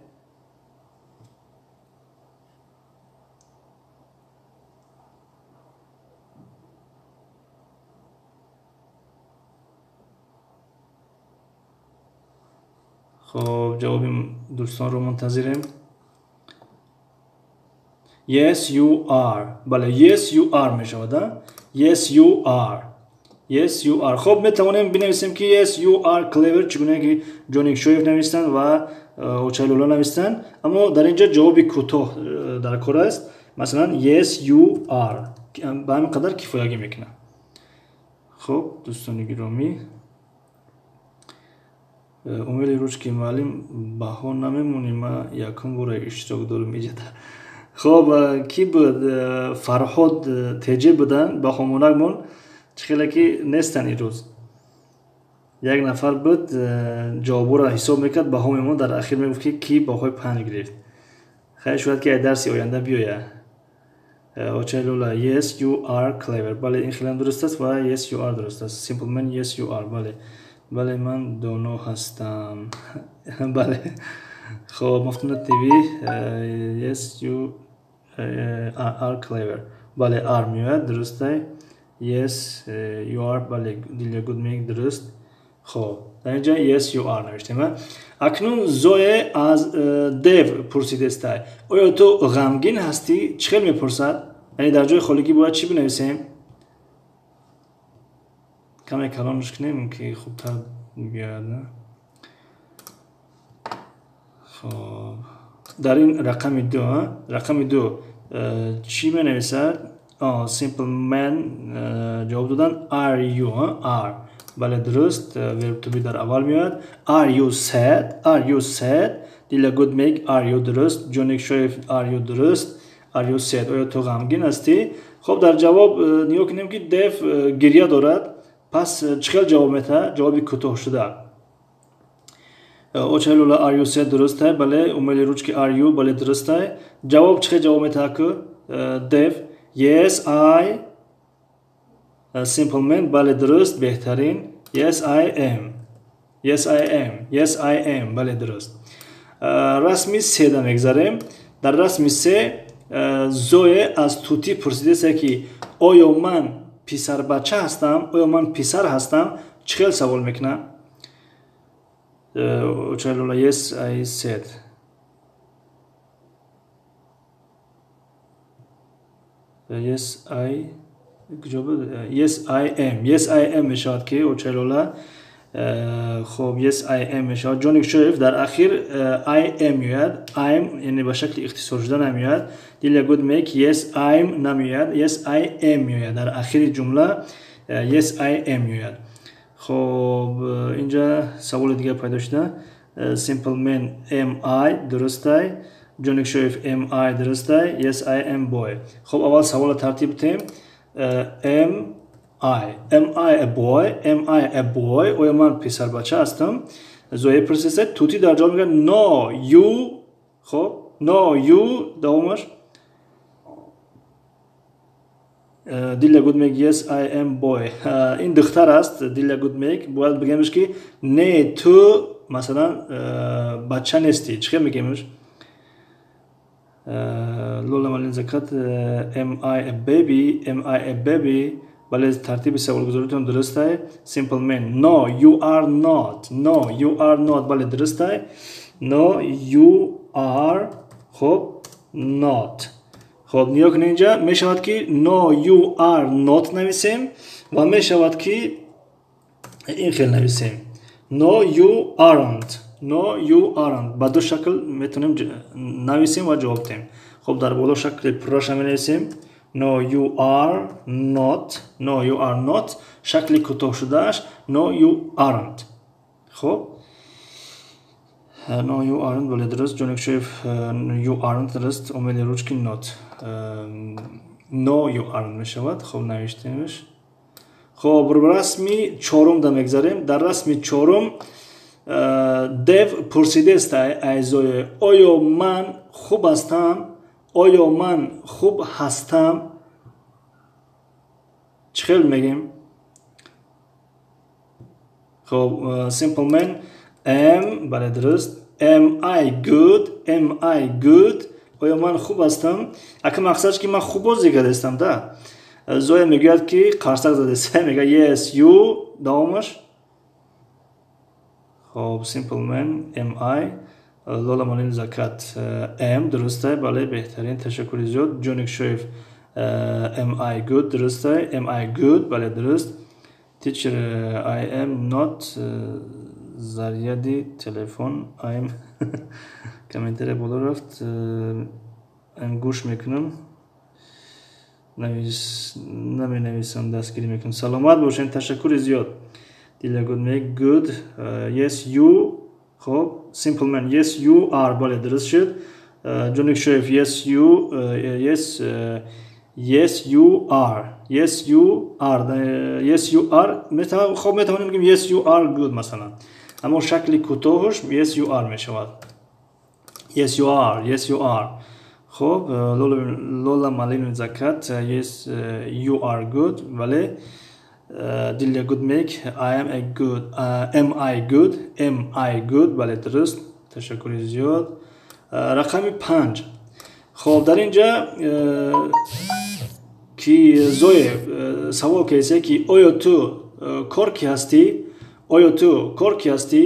Хуб, ҷавоби дӯстонро мунтазирем. Yes, you are. Бале, yes, you are мешавад, а? Yes, you are. Yes, you are. Хуб, метавонем бинависем ки yes, you are clever, чӣ гуна ки Ҷоник Шоев навистанд ва Очаи Лӯла навистанд, аммо дар инҷа ҷавоби кӯтоҳ дар кор аст. Масалан, yes, you are. Ба ҳамин қадар кифоягӣ мекунад. Хуб, дӯстони гиромӣ, Умели Ручки, муаллим, баҳо намемонӣ, ман якум бора иштирок дорам иҷода. Хуб, кӣ буд? Фарҳод Теҷе буданд, баҳомонакмон, чӣ хеле ки нестанд имрӯз. Як нафар буд, ҷавобҳоро ҳисоб мекард, баҳо мемонд, дар ахир мегуфт ки кӣ баҳои 5 гирифт. Хайр, шояд ки ай дарси оянда биёяд. Очаи Лӯла, yes, you are clever. Бале, ин хеле дуруст аст ва yes, you are дуруст аст. Simple Man, yes, you are. Бале. Бале, ман доно ҳастам. Бале. Хуб, Мафтуна TV, yes, you are clever. Бале, are меояд, дуруст аст. Yes, you are, бале, Дилля Гудмек дуруст. Хуб, дар инҷа yes, you are навиштем. Акнун Зое аз Дев пурсидестай. Оё ту ғамгин ҳастӣ? Чӣ хел мепурсад? Яъне дар ҷои холигӣ бояд чӣ бинависем? Каме калонаш кунем ки хубтар биёяд, на? Хуб, дар ин рақами 2, рақами 2 чӣ менависад? Simple Man ҷавоб додан are you, are. Бале, дуруст, verb to be дар аввал меояд. Are you sad? Are you sad? Дилля Гудмек, are you дуруст. Ҷоник Шоев, are you дуруст. Are you sad? Оё ту ғамгин ҳастӣ? Хуб, дар ҷавоб нигоҳ кунем ки Дев гиря дорад. Пас чӣ хел ҷавоб метаҳад? Ҷавоби кӯтоҳ шуда. Очаи Лӯла, are you sad дуруст ай, бале. Умели Ручки, are you, бале, дуруст ай. Ҷавоб чӣ хел ҷавоб метаҳад ку? Дев, yes, I, Simple Man, бале, дуруст, беҳтарин. Yes, I am. Yes, I am. Yes, I am. Бале, дуруст. Расми 3 мегзарем. Дар расми 3 Зое аз тутӣ пурсидааст ки оё ман писарбача ҳастам? Оё ман писар ҳастам? Чӣ хел савол мекунад? Очаи Лӯла, yes, I said. Yes, I Куҷо буд? Yes, I am. Yes, I am мешавад ки очаи Лола. Хоб, yes, I am мешавад. Ҷоник Шоев дар ахир I am меояд. I'm яъне ба шакли ихтисоршуда намеояд. Дилия Гуд мек yes, I'm намеояд. Yes, I am меояд. Дар ахири ҷумла yes, I am меояд. Хоб, инҷа саволи дигар пайдо шуда. Simple man am I дурустай. Ҷоник Шоев am I дурустай. Yes, I am boy. Хоб, аввал саволро тартиб диҳем. Am I. Am I a boy? Am I a boy? Оё ман писарбача ҳастам? Зоя пурсиста. Тути дар ҷавоб мегӯяд no, you. Хоб, no, you давомаш. Дилия Гуд мег yes, I am boy. Ин духтар аст, Дилия Гуд мег. Бояд бигӯемш ки не, ту масалан бача нестӣ. Чӣ хел мегӯемш? Лола Малин Закат am I a baby? Am I a baby? Бале, тартиби саволгузоритон дурустай. Simple man no, you are not. No, you are not. Бале, дурустай. No, you are хоб not. Хоб, нигоҳ кунед, инҷа мешавад ки no, you are not нависем ва мешавад ки ин хел нависем. No, you aren't. No, you aren't. Ба ду шакл метавонем нависем ва ҷавоб диҳем. Хоб, дар боло шакли пурраша менависем. No, you are not. No, you are not. Шакли кӯтоҳшудааш no, you aren't. Хоб, no, you aren't. Бале, дуруст. Ҷоникшоев you aren't дуруст. Омели ручки not. No, you aren't мешавад. Хоб, навиштемш. Хоб, расми чорум да мегзарем. Дар расми чорум Дев пурсидест айзое: оё ман хуб ҳастам? Оё ман хуб ҳастам? Чӣ хел мегӯем? Хоб, simple man am. Бале, дуруст. Am I good? Am I good? Оё ман хуб ҳастам? Ака мақсадш ки ман хуб бозӣ кардастам да. Зоя мегӯяд ки қарсак задест, мегӯяд yes, you давомаш. Хоб, simple man am I. Лола Малин Закат am дурустай. Бале, беҳтарин, ташаккури зиёд. Ҷоник Шоев am I good дурустай. Am I good? Бале, дуруст. Teacher I am not заряди телефон I'm комментария боло рафт. I'm гӯш мекунам, наменависам, дастгирӣ мекунам. Саломат бошед, ташаккури зиёд. Дилия Гуд мег good yes, you. Хоб, simple man yes, you are. Бале, дуруст шуд. Ҷоник Шоев yes, you yes, yes, you are. Yes, you are. Yes, you are. Хоб, метавонем бигӯем yes, you are good масалан, аммо шакли кӯтоҳаш yes, you are мешавад. Yes, you are. Yes, you are. Хоб, Лола Малин Закат yes, you are good. Бале. Дилия Гуд мег I am a good. Am I good? Am I good? Бале, дуруст, ташаккури зиёд. Рақами панҷ. Хоб, дар инҷа ки Зое савол кардааст ки оё ту кор ки ҳастӣ? Оё ту кор ки ҳастӣ?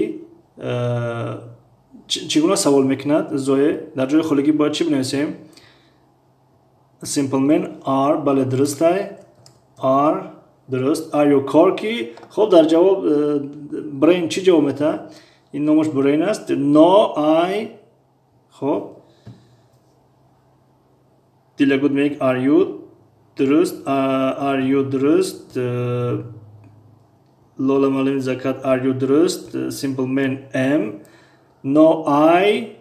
Чӣ гуна савол мекунад Зое? Дар ҷои холигӣ бояд чӣ бинависем? Simple man are. Бале, дурустай. Are дуруст. Are you Corky? Хоб, дар ҷавоб Brain чӣ ҷавоб метаҳад? Ин номаш Brain аст. No, I. Хоб, Дилия Гуд мег are you дуруст. Are you дуруст. Лола Малин Закат are you дуруст. Simple man am. No, I.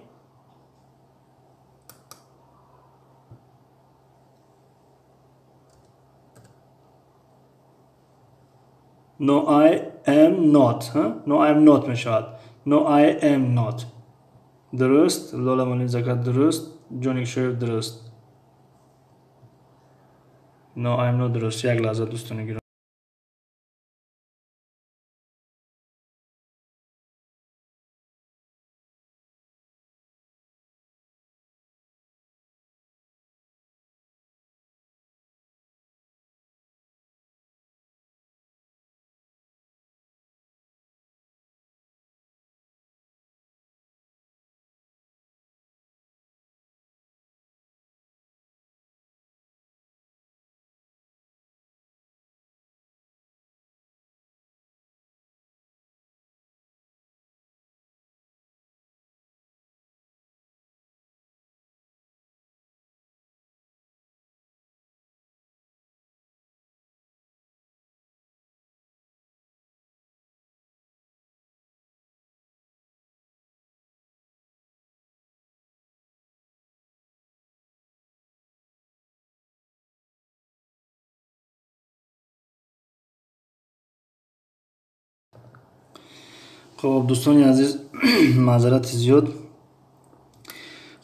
No, I am not. Huh? No, I am not мешавад. No, I am not. Дуруст. Лола Малин Закат дуруст. Ҷоник Шоев дуруст. No, I am not дуруст. Як лаҳза, дӯстони гиромӣ. Хоб, дӯстони азиз, маъзарати зиёд.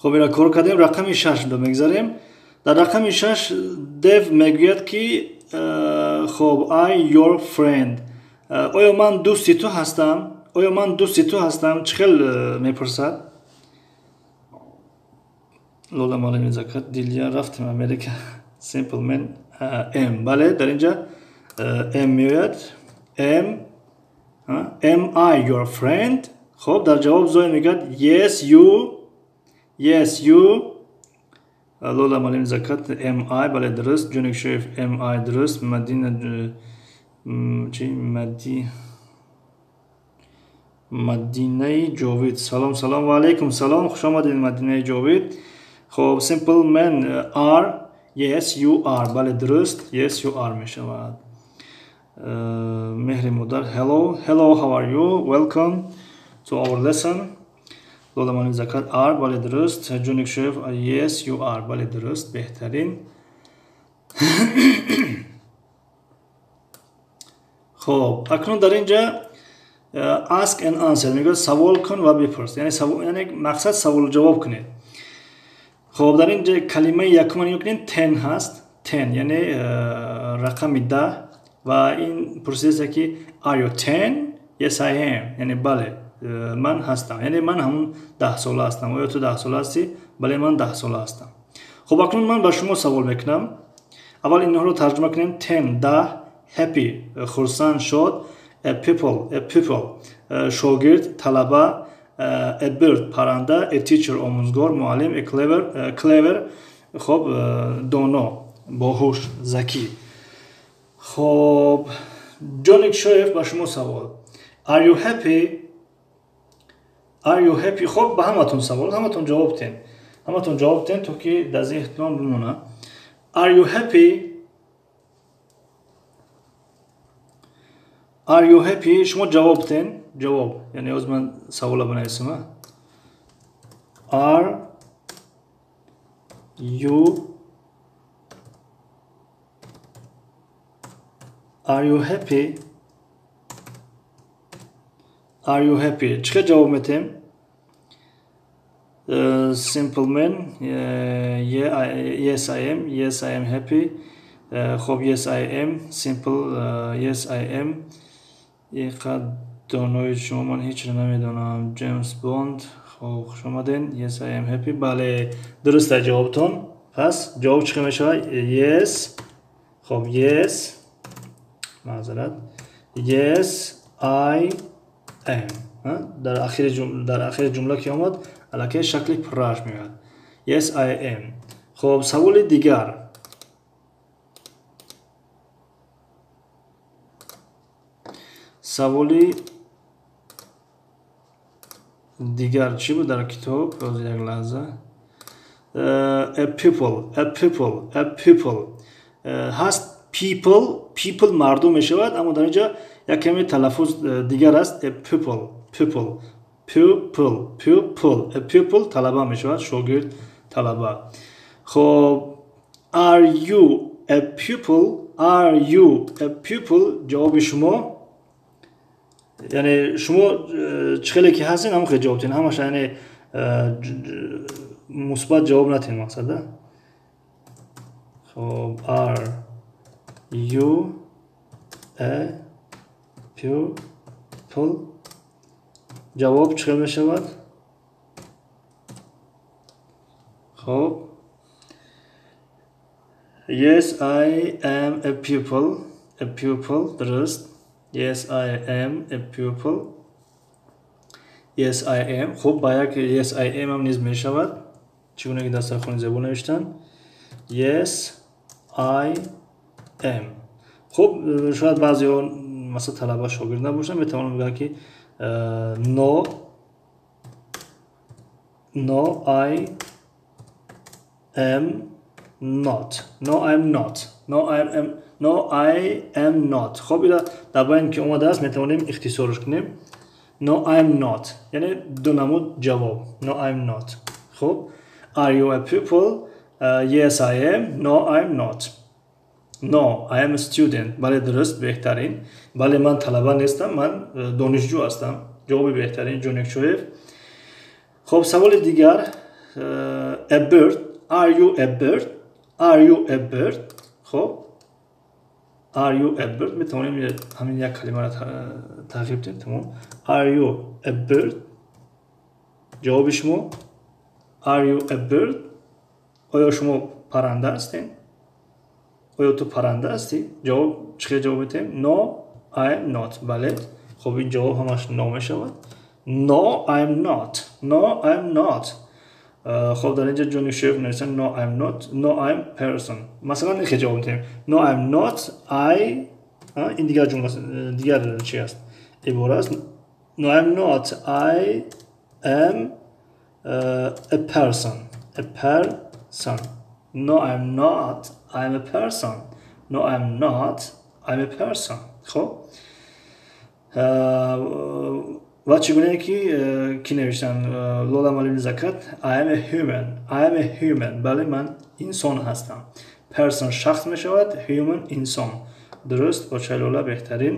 Хоб, ира кор кардем, рақами 6-ро мегзарем. Дар рақами 6 Дев мегӯяд, ки хоб, I your friend. Оё ман дӯсти ту ҳастам? Оё ман дӯсти ту ҳастам? Чӣ хел мепурсад? Лола Малими Закат, Дилия, рафтем Америка. Simple Man M. Бале, дар инҷа M меояд. M. Am I your friend? Хоб, дар ҷавоб Зоя мегӯяд yes you, yes you. Лола Малим Закат am I, бале, дуруст. Ҷуникшоев am I, дуруст. Мадина чи Мади Мадинаи Ҷовид. Салом, салом ва алайкум салом. Хуш омадед, Мадинаи Ҷовид. Хоб, Simple Man are, yes you are. Бале, дуруст. Yes you are мешавад. Меҳри модар, hello, hello, how are you? Welcome to our lesson. Лола Малим Закат are, бале, дуруст. Ҷуникшоев yes you are, бале, дуруст, беҳтарин. Хоб, акнун дар инҷа ask and answer мегӯяд, савол кун ва бипурс. Яъне яъне мақсад саволу ҷавоб кунед. Хоб, дар инҷа калимаи якума нигоҳ кунед, ten ҳаст, ten яъне рақами 10, ва ин пурсидааст, ки are you ten? Yes I am. Яъне бале, ман ҳастам. Яъне ман ҳамун 10 сола ҳастам. Оё ту 10 сола ҳастӣ? Бале, ман 10 сола ҳастам. Хоб, акнун ман ба шумо савол мекунам. Аввал инҳоро тарҷума кунем. Ten, 10, happy, хурсанд, шод, a pupil, a pupil, шогирд, талаба, a bird, парранда, a teacher, омӯзгор, муаллим, a clever, clever, хоб, доно, боҳуш, закӣ. Хоб, Ҷоник Шоев, ба шумо савол: are you happy? Are you happy? Хоб, ба ҳаматон савол, ҳаматон ҷавоб тен, ҳаматон ҷавоб тен, то ки дар зеҳнтон бимона. Are you happy? Are you happy? Шумо ҷавоб тен, ҷавоб. Яъне ҳозир ман савола бинависам. Are you, are you happy? Are you happy? Чӣ хел ҷавоб метем? Simple Man, yeah, yes I am, yes I am happy. Хоб, yes I am. Simple, yes I am. Иқад донои шумо, ман ҳечро намедонам. Ҷеймс Бонд, хоб, хуш омаден. Yes I am happy. Бале, дуруст аст ҷавобтон. Пас ҷавоб чӣ хел мешавад? Yes. Хоб, yes, маъзарат, yes I am. Дар ахири ҷумла ки омад, аллакай шакли пуррааш меояд. Yes I am. Хоб, саволи дигар. Саволи дигар чӣ буд дар китоб? Ҳозир, як лаҳза. A pupil, a pupil, a pupil ҳаст. People, people мардум мешавад, аммо дар инҷа як каме талаффуз дигар аст. A pupil, pupil, pupil, pupil, a pupil, талаба мешавад, шогирд, талаба. Хоб, are you a pupil? Are you a pupil? Ҷавоби шумо, яъне шумо чӣ хеле ки ҳастед, ҳамон хел ҷавоб тиҳед ҳамаша, яъне мусбат ҷавоб натиҳед, мақсада. Хоб, are you a pupil? Ҷавоб чӣ хел мешавад? Хоб, yes I am a pupil, a pupil, дуруст. Yes I am a pupil. Yes I am. Хуб, ба як yes I am ҳам низ мешавад, чӣ гуна ки дастархони зебо навиштанд. Yes I am. Хуб, шояд баъзеҳо, масалан, талаба, шогирд набошанд, метавонанд бигӯянд, ки no, no I am not, no I am not, no I am, no I am not. Хоб, ира дар байн ки омадааст, метавонем ихтисорш кунем. No I am not. Яъне ду намуд ҷавоб. No I am not. Хуб, are you a pupil? Yes I am. No I am not. No I am a student. Бале, дуруст, беҳтарин. Бале, ман талаба нестам, ман донишҷӯ ҳастам. Ҷавоби беҳтарин, Ҷоникшоев. Хоб, саволи дигар. A bird. Are you a bird? Are you a bird? Хоб, are you a bird? Метавонем ҳамин як калимаро тағйир диҳем, тамом. Are you a bird? Ҷавоби шумо: Are you a bird? Оё шумо парранда ҳастед? Оё ту парранда ҳастӣ? Ҷавоб чӣ хел ҷавоб медиҳем? No, I am not. Бале. Хоб, ин ҷавоб ҳамаш no мешавад. No, I am not. No, I am not. Хоб, дар инҷа Ҷоникшоев нависанд: No, I am not. No, I am person. Масалан, ин хел ҷавоб медиҳем: No, I am not. I, ин дигар ҷумла, дигар чи аст, ибора аст. No, I am not. I am a person. A person. No, I am not. I am a person. No, I am not. I am a person. Хоб, ва чӣ гунае ки кӣ навиштанд? Лола Малими Закат: I am a human. I am a human. Бале, ман инсон ҳастам. Person шахс мешавад, human инсон. Дуруст, бочаи Лола, беҳтарин.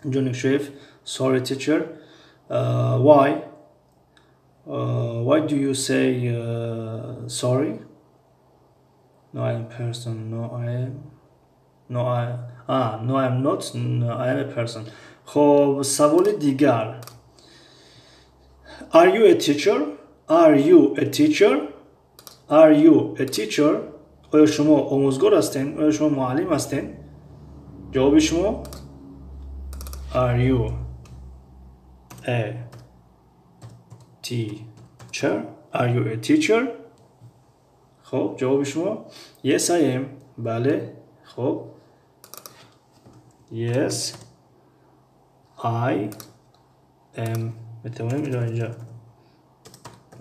Ҷоникшоев: Sorry, teacher. Why do you say sorry? No, I am person. No, I am, no, I, ah, no, I am not. No, I am a person. Хоб, саволи дигар. Are you a teacher? Are you a teacher? Are you a teacher? Оё шумо омӯзгор ҳастед? Оё шумо муаллим ҳастед? Ҷавоби шумо: Are you a teacher? Are you a teacher? Хоб, ҷавоби шумо: Yes, I am. Бале. Хоб, yes, I am. Метавонем инро инҷа.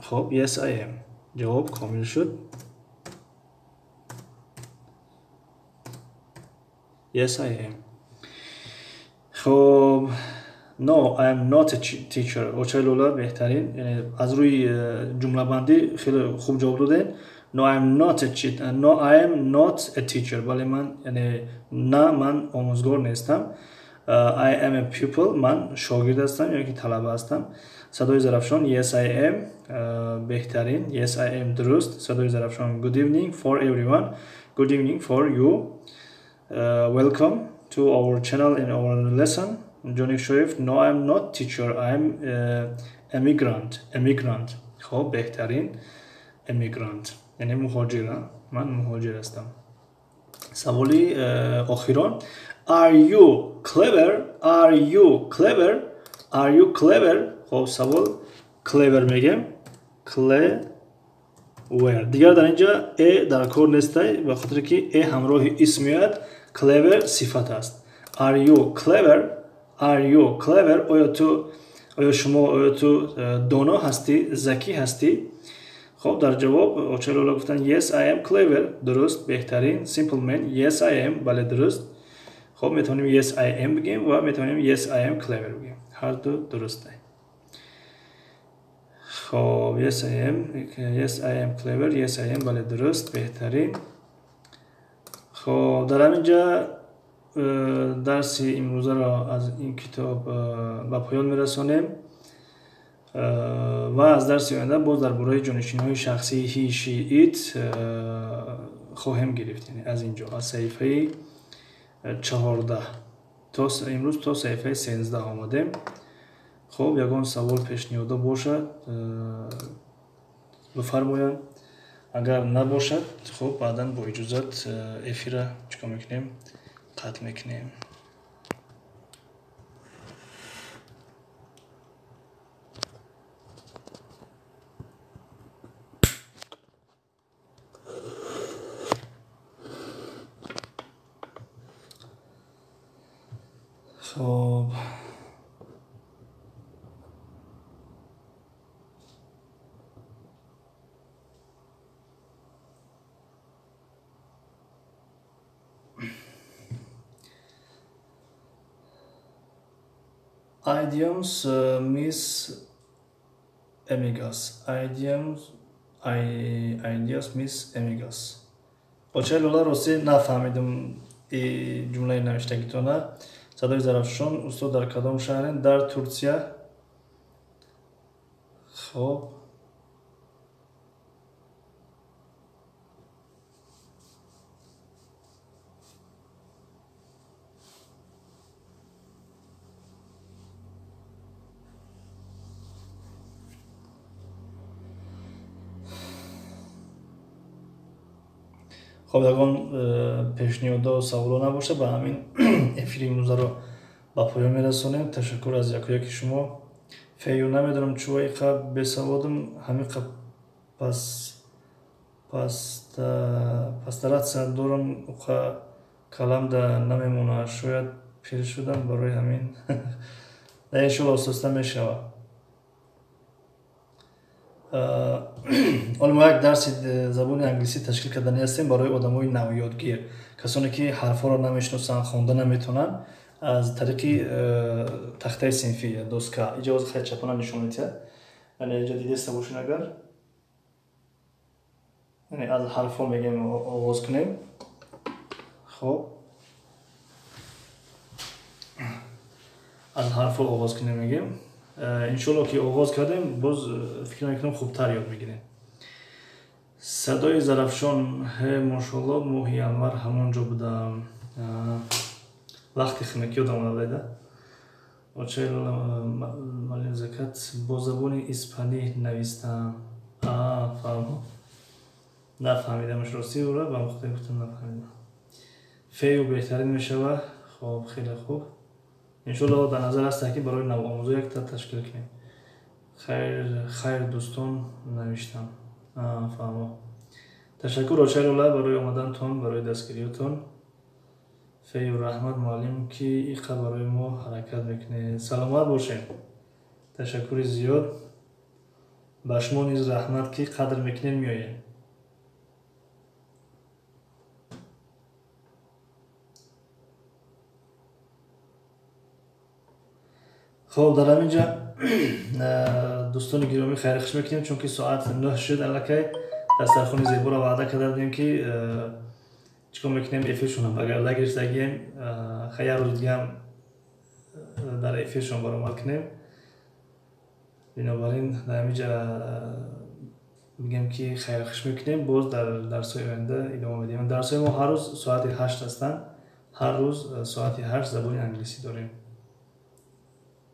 Хоб, yes, I am. Ҷавоб комил шуд. Yes, I am. Хоб, no, I am not a teacher. Очаи Лола, беҳтарин, яъне аз рӯи ҷумлабандӣ хеле хуб ҷавоб додед. No, I am not a teacher. No, I am not a teacher. Бале, ман, яъне на, ман омӯзгор нестам. I am a pupil. Ман шогирд ҳастам ё ки талаба ҳастам. Садои Зарафшон: Yes, I am. Беҳтарин. Yes, I am. Дуруст. Садои Зарафшон: Good evening for everyone. Good evening for you. Welcome to our channel and our lesson. Ҷоникшоев: No, I am not teacher. I am immigrant. Immigrant. Хоб, беҳтарин. Immigrant яъне муҳоҷир. Ман муҳоҷир ҳастам. Саволи охирон. Are you clever? Are you clever? Are you clever? Хоб, савол clever мегем. Clever. Дигар дар инҷа a дар кор нестай, ба хотире ки a ҳамроҳи исм меояд. Clever сифат аст. Are you clever? Are you clever? Оё ту, оё шумо, оё ту доно ҳастӣ, закӣ ҳастӣ? Хоб, дар ҷавоб очаи Лола гуфтанд: Yes, I am clever. Дуруст, беҳтарин. Simple man: Yes, I am. Бале, дуруст. Хоб, метавонем yes, I am бигем ва метавонем yes, I am clever бигем, ҳар ду дуруст. Хоб, yes, I am. Yes, I am clever. Yes, I am. Бале, дуруст, беҳтарин. Хоб, дар ҳамин ҷа дарси имрӯзаро аз ин китоб ба поён мерасонем ва аз дарси оянда боз дар бораи ҷонишинҳои шахсии he, she, it хоҳем гирифт, яъне аз ин ҷо, аз саҳифаи 14. То имрӯз то саҳифаи 13 омадем. Хоб, ягон савол, пешниҳодо бошад, бифармоянд. Агар набошад, хоб, баъдан бо иҷозат эфира чикор мекунем? Қатъ мекунем. Хоб. Idioms, Miss Amigas. Idioms, ideas, Miss Amigas. Очаи Лола, ростӣ нафаҳмидум ҷумлаи навиштагитона. Садои Зарафшон: Устод, дар кадом шаҳрен? Дар Турсия. Хоб, хоб, ягон пешниҳодо, саволо набошад, ба ҳамин эфири имрӯзаро ба поён мерасонем. Ташаккур аз яку яки шумо. Фею, намедонам чӯ иқа бесаводам, ҳамиқа пастаратсия дорам, уқа каламда намемонад. Шояд пир шудам, барои ҳамин. Иншолло, оста мешавад. Ҳоло мо як дарси забони англисӣ ташкил кардани ҳастем барои одамои навёдгир, касоне ки ҳарфҳоро намешиносанд, хонда наметавонанд, аз тариқи тахтаи синфӣ, доска. Иҷа ҳозир хеле чапона нишон медиҳад, яъне иҷа дидаста бошед агар, яъне аз ҳарфҳо мегӯем оғоз кунем. Хоб, аз ҳарфҳо оғоз кунем мегӯем. Иншолло, ки оғоз кардем, боз фикр мекунам, хубтар ёд мегирем. Садои Зарафшон, ҳе, мошолло, моҳи январ ҳамон ҷо будам, вақти хунукӣ ёдам омада. Очаи малим закат бо забони испанӣ навистам. Фаҳмо, нафаҳмидамаш, ростӣ, ура ба мухтари гуфтам, нафаҳмидам. Фею беҳтарин мешава. Хоб, хеле хуб. Иншолло, дар назар аст, ки барои навомӯзо якта ташкил кунем. Хайр, хайр, дӯстон, навиштам. Фаҳмо. Ташаккур, очайлола, барои омадантон, барои дастгириётон. Фею, раҳмат, муаллим, ки иқа барои мо ҳаракат мекунед. Саломат бошед, ташаккури зиёд. Ба шумо низ раҳмат, ки қадр мекунед, меоед. Хоб, дар ҳамин ҷа, дӯстони гиромӣ, хайрхуш мекунем, чунки соат 9 шуд. Аллакай дастархони зеборо ваъда карда будем, ки чикор мекунем, эфиршонам багарда гирифтагием. Хай, як рӯз дигаам дар эфиршон баромад кунем. Бинобар ин дар ҳамин ҷа мегӯем, ки хайрхуш мекунем. Боз дар дарсҳои оянда идома медиҳем. Дарсҳои мо ҳар рӯз соати 8 ҳастанд, ҳар рӯз соати 8 забони англисӣ дорем.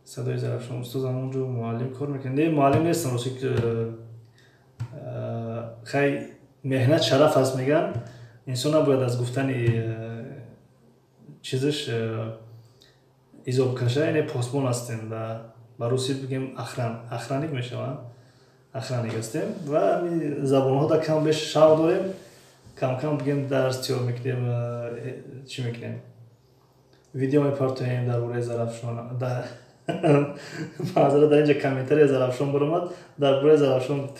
Садои Зарафшон, устоз ҳамон ҷо муаллим кор мекунад? Не, муаллим нестам, рости. Хай, меҳнат шараф аст, мегӯянд. Инсон набояд аз гуфтани чизаш изоб каша. Яъне посбон ҳастем, ба русӣ бигем, охранник мешаванд, охранник ҳастем ва ҳамин забонҳо да кам беш шавқ дорем. Кам кам бигем, дарс тиёр мекунем, чӣ мекунем, видео мепартоем дар бораи Зарафшон. Маъзарат, дар инҷа комментария Зарафшон баромад, дар бораи Зарафшон,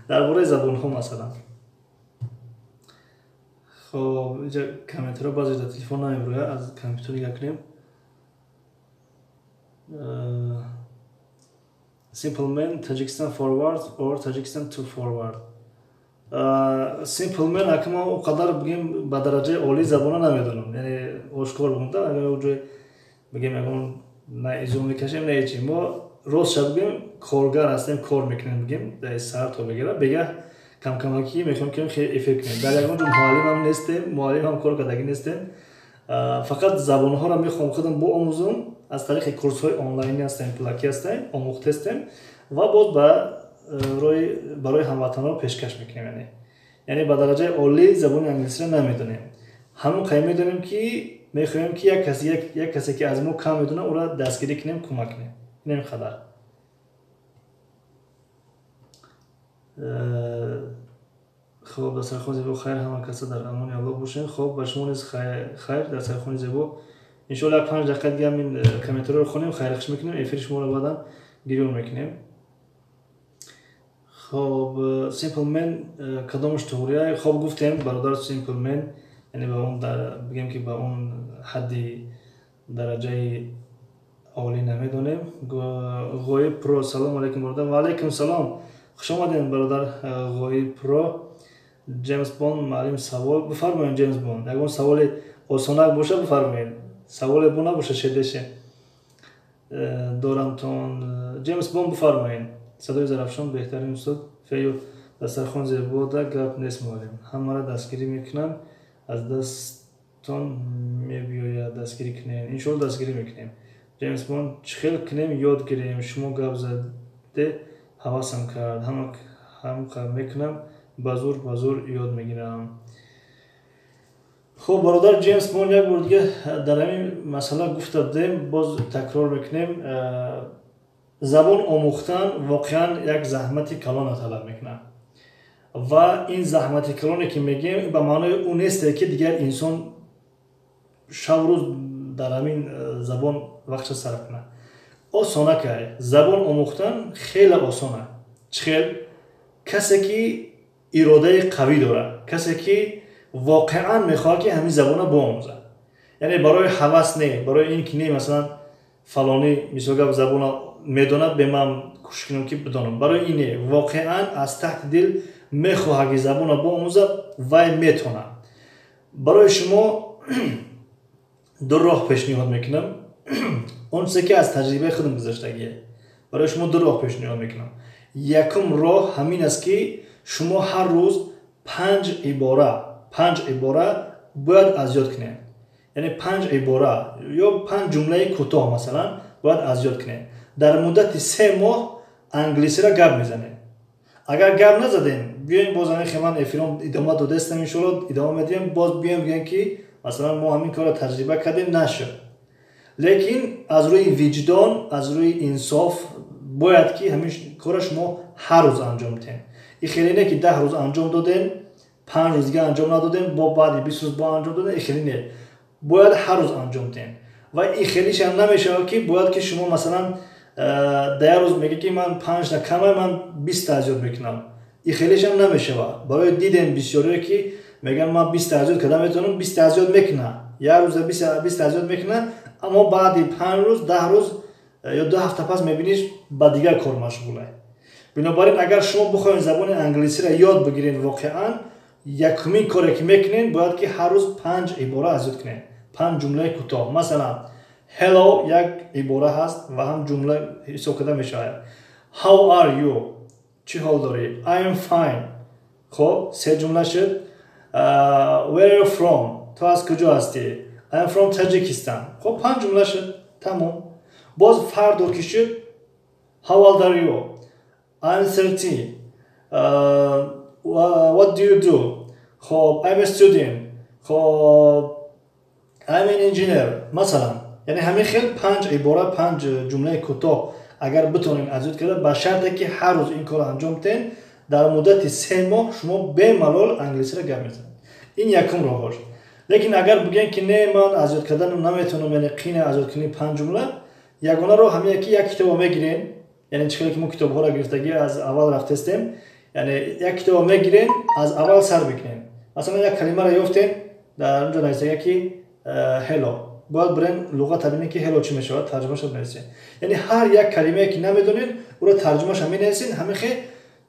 дар бораи забонҳо масалан. Хоб, инҷа комментариҳо баъзе дар телефон намебирояд, аз компютер нигоҳ кунем. Simple Man, Tajikistan forward or Tajikistan to forward? Simple Man, ака, ма он қадар бигем ба дараҷаи олии забона намедонам, яъне ошкор бигӯм, агар ҷой бигем, ягон на изо мекашем, на ҳечи. Мо рост ша бигем, коргар ҳастем, кор мекунем, бигем, дар саҳар то бегара, бегаҳ камкамакӣ мехоҳем ки хеле эфир кунем. Дар ягон ҷо муаллимам нестем, муаллимам кор кардагӣ нестем. Фақат забонҳоро мехоҳам худам боомӯзум, аз тариқи курсҳои онлайнӣ ҳастем, пулакӣ ҳастем, омӯхтестем ва боз ба рои барои ҳамватанҳо пешкаш мекунем. Яъне ба дараҷаи олии забони англисиро намедонем, ҳамон қай медонем, ки мехоҳем, ки як касе, ки аз мо кам медонад, ӯро дастгирӣ кунем, кӯмак кунем. Инам қадар. Хоб, дастархони зебо. Хайр, ҳама каса дар амони Аллоҳ бошем. Хоб, ба шумо низ хайр, дастархони зебо. Иншоалло, як 5 дақиқа дига ҳамин комментариро хонем, хайрхуш мекунем, эфири шуморо баъдан гирён мекунем. Хоб, Simple Man, кадомаш туғрия? Хоб, гуфтем, бародар Simple Man, яъне ба он бигем, ки ба он ҳадди дараҷаи олӣ намедонем. Ғоиб Про, салому алайкум, бародар. Ва алайкум салом, хуш омадем, бародар Ғоиб Про. Ҷеймс Бонд, муаллим, савол бифармоед. Ҷеймс Бонд, ягон саволи осонак боша, бифармоед, саволе бо набоша, шедеше дорамтон. Ҷеймс Бонд, бифармоед. Садои Зарафшон беҳтарин устод. Фею дастархон зебода гап нест муаллим. Ҳамаро дастгирӣ мекунам, аз дастон мебиёяд дастгирӣ кунем. Иншоалло дастгирӣ мекунем. Ҷеймс Бонд чӣ хел кунем ёд гирем. Шумо гап заде ҳавасам кард. Ҳама мекунам, ба зур ба зур ёд мегирам. Хуб, бародар Ҷеймс Бонд, як бор дига дар ҳамин масъала гуфта будем, боз такрор мекунем. Забон омӯхтан воқеан як заҳмати калона талаб мекунад ва ин заҳмати калоне ки мегӯем ба маънои ӯ несте ки дигар инсон шабу рӯз дар ҳамин забон вақтша сарф кунад. Осонакай забон омӯхтан хеле осона. Чӣ хел? Касе ки иродаи қавӣ дорад, касе ки воқеан мехоҳад ки ҳамин забонро биомӯзад, яъне барои ҳавас не, барои ин ки не, масалан фалонӣ мисол гап забонро медонад, бе ман кӯшиш кунам ки бидонам, барои ин не, воқеан аз таҳти дил мехоҳад ки забонро биомӯзад, вай метавонад. Барои шумо ду роҳ пешниҳод мекунам, он чизе ки аз таҷрибаи худам гузаштагие. Барои шумо ду роҳ пешниҳод мекунам. Якум роҳ ҳамин аст ки шумо ҳар рӯз 5 ибора бояд аз ёд кунед, яъне 5 ибора ё 5 ҷумлаи кӯтоҳ масалан бояд аз ёд кунед. Дар муддати 3 моҳ англисиро гап мезанед. Агар гап назадем, биёем боз ҳамин хел ман эфирон идома додаистам, иншоалло идома медиҳем. Боз биёем бигӯем ки масалан мо ҳамин корро таҷриба кардем, нашуд. Лекин аз рӯи виҷдон, аз рӯи инсоф бояд ки ҳамин корро шумо ҳар рӯз анҷом диҳем. И хеле не ки 10 рӯз анҷом додем, 5 рӯз дига анҷом надодем, бо баъди 20 рӯз бо анҷом додем. И хеле не, бояд ҳар рӯз анҷом диҳем. Ва и хелишам намешавад ки бояд ки шумо масалан дар як рӯз мегӯед ки ман панҷта камай, ман 20-та аз ёд мекунам. И хелишам намешавад. Барои дидем бисёриё ки мегӯянд ман 20-та аз ёд карда метавонам, 20-та аз ёд мекунам, як рӯза 20-та аз ёд мекунад, аммо баъди 5 рӯз, 10 рӯз ё 2 ҳафта пас мебиниш ба дигар кор машғулай. Бинобар ин агар шумо бихоҳед забони англисиро ёд бигиред, воқеан якумин коре ки мекунед, бояд ки ҳар рӯз 5 ибора аз ёд кунед, 5 ҷумлаи кӯтоҳ. Масалан, hello як ибора ҳаст ва ҳам ҷумла ҳисоб карда мешавад. How are you, чӣ ҳол дорӣ? I am fine. Хоб, се ҷумла шуд. Where are you from, ту аз куҷо ҳастӣ? I am from Tajikistan. Хоб, панҷ ҷумла шуд, тамом. Боз фардо ки шуд, how old are you? I'm 13. What do you do? Хоб, I'm a student. Хоб, I'm an engineer масалан. Яъне ҳамин хел 5 ибора, 5 ҷумлаи кӯтоҳ агар битонем аз ёд карда, ба шарте ки ҳар рӯз ин корро анҷом диҳем, дар муддати 3 моҳ шумо бемалол англисиро гап мезанед. Ин якум роҳош. Лекин агар бигӯем ки не, ман аз ёд карданам наметавонам, яъне қина аз ёд кунӣ 5 ҷумла, ягона роҳ ҳамин ки як китобо мегирем, яъне чӣ хеле ки мо китобҳоро гирифтагӣ аз аввал рафтестем, яъне як китобо мегирем, аз аввал сар мекунем. Масалан, як калимаро ёфтем, дар онҷо нависага ки hello, бояд бирем луғата бинем ки hello чӣ мешавад, тарҷумаша бинависем. Яъне ҳар як калимае ки намедонед, ӯро тарҷумаша менависем. Ҳамин хел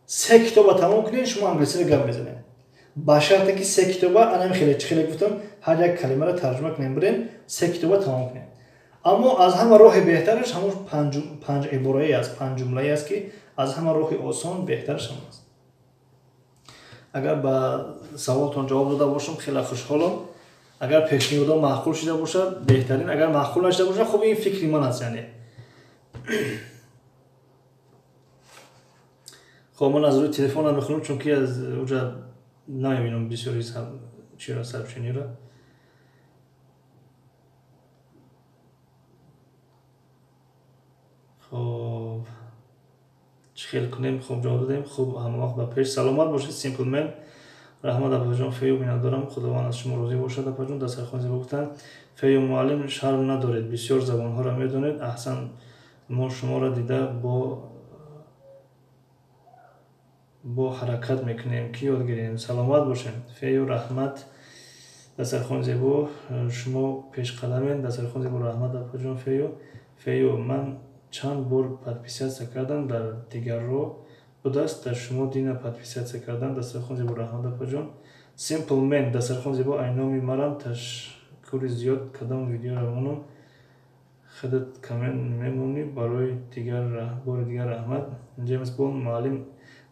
се китоба тамом кунед, шумо англисиро гап мезанед, ба шарте ки се китоба анами хеле чӣ хеле гуфтам, ҳар як калимаро тарҷума кунем, бирем се китоба тамом кунем. Аммо аз ҳама роҳи беҳтараш ҳамон 5 ибораи аст, 5 ҷумлае аст ки аз ҳама роҳи осон, беҳтараш ҳамон аст. Агар ба саволтон ҷавоб дода бошам, хеле хушҳолам. Агар пешниҳодҳо маъқул шуда бошад, беҳтарин. Агар маъқул нашуда бошад, хуб, ин фикри ман аст. Яъне хоб, ман аз рӯи телефонам мехонам, чунки аз уҷа намебинам бисёри чиро, сообщениро. Хоб, чӣ хел кунем? Хуб, ҷавоб додем. Хуб, ҳамавақт ба пеш, саломат бошед. Simple. Раҳмат, апаҷон Фею, миннатдорам. Худованд аз шумо розӣ бошад, апаҷон. Дастархон зебо гуфтанд. Фею муаллим, шарм надоред, бисёр забонҳоро медонед, аҳсан. Мо шуморо дида бо ҳаракат мекунем ки ёд гирем. Саломат бошем. Фею, раҳмат, дастархон зебо, шумо пешқадамед. Дастархон зебо, раҳмат, апаҷон Фею. Фею, ман чанд бор подписаться кардам, дар дигарро будааст, дар шумо дина подписаться кардам. Дастархон зебо, раҳмат, апаҷон. Simple Man, дастархон зебо, айноми марам, ташаккури зиёд. Кадом видеоро монам? Худат коммент мемонӣ барои дигар бори дигар раҳмат. Ҷеймс Бонд: муаллим,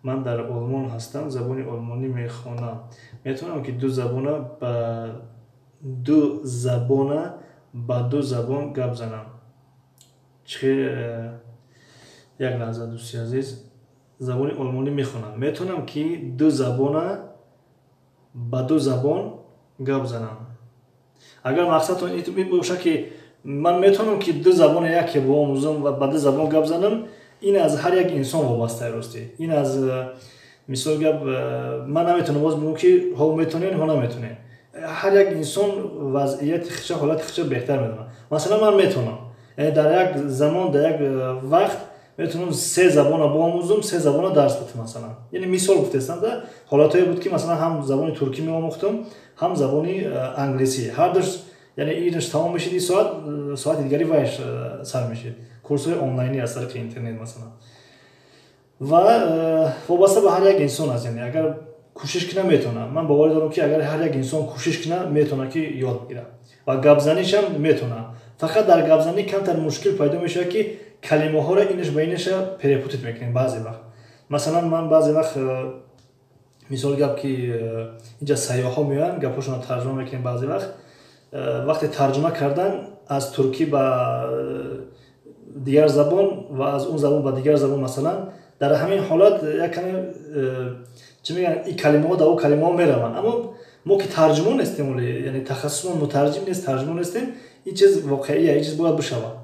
ман дар Олмон ҳастам, забони олмонӣ мехонам. Метавонам ки ду забона ба ду забон гап занам? Чи як лаҳза, дӯсти азиз. Забони олмонӣ мехонам, метавонам ки ду забона ба ду забон гап занам? Агар мақсадтон ин бошад, ки ман метавонам ки ду забони яке биомӯзам ва ба ду забон гап занам, ин аз ҳар як инсон вобаста. Ростӣ, ин аз мисол гап, ман наметавонам боз бигӯм, ки ҳо метавонед, ҳо наметавонед. Ҳар як инсон вазъияти худша, ҳолати худша беҳтар медонад. Масалан, ман метавонам, яъне дар як замон, дар як вақт метавонам се забона биомӯзам, се забона дарс битам, масалан. Яъне мисол гуфтестам да, ҳолатҳое буд, ки масалан ҳам забони туркӣ меомӯхтам, ҳам забони англисӣ, ҳардуш. Яъне инаш тамом мешид, ин соат, соати дигари вайш сар мешид, курсҳои онлайнӣ аз тариқи интернет, масалан. Ва вобаста ба ҳар як инсон аст. Яъне агар кӯшиш кунам, метавонам. Ман боварӣ дорам, ки агар ҳар як инсон кӯшиш кунад, метавонад ки ёд бигирад ва гапзанишам метавонад. Фақат дар гапзанӣ камтар мушкил пайдо мешавад, ки калимаҳоро инаш ба инаша перепутать мекунем баъзе вақт. Масалан, ман баъзе вақт, мисол гап, ки инҷа сайёҳҳо меоянд, гапҳошонро тарҷума мекунем. Баъзе вақт, вақте тарҷума кардан аз туркӣ ба дигар забон ва аз он забон ба дигар забон, масалан, дар ҳамин ҳолат як каме, чӣ мегӯянд, ин калимаҳо дар он калимаҳо мераванд. Аммо мо ки тарҷумон нестем, яъне тахассусмон мутарҷим нест, тарҷумон нестем. Ин чиз воқеия, ин чиз бояд бишавад.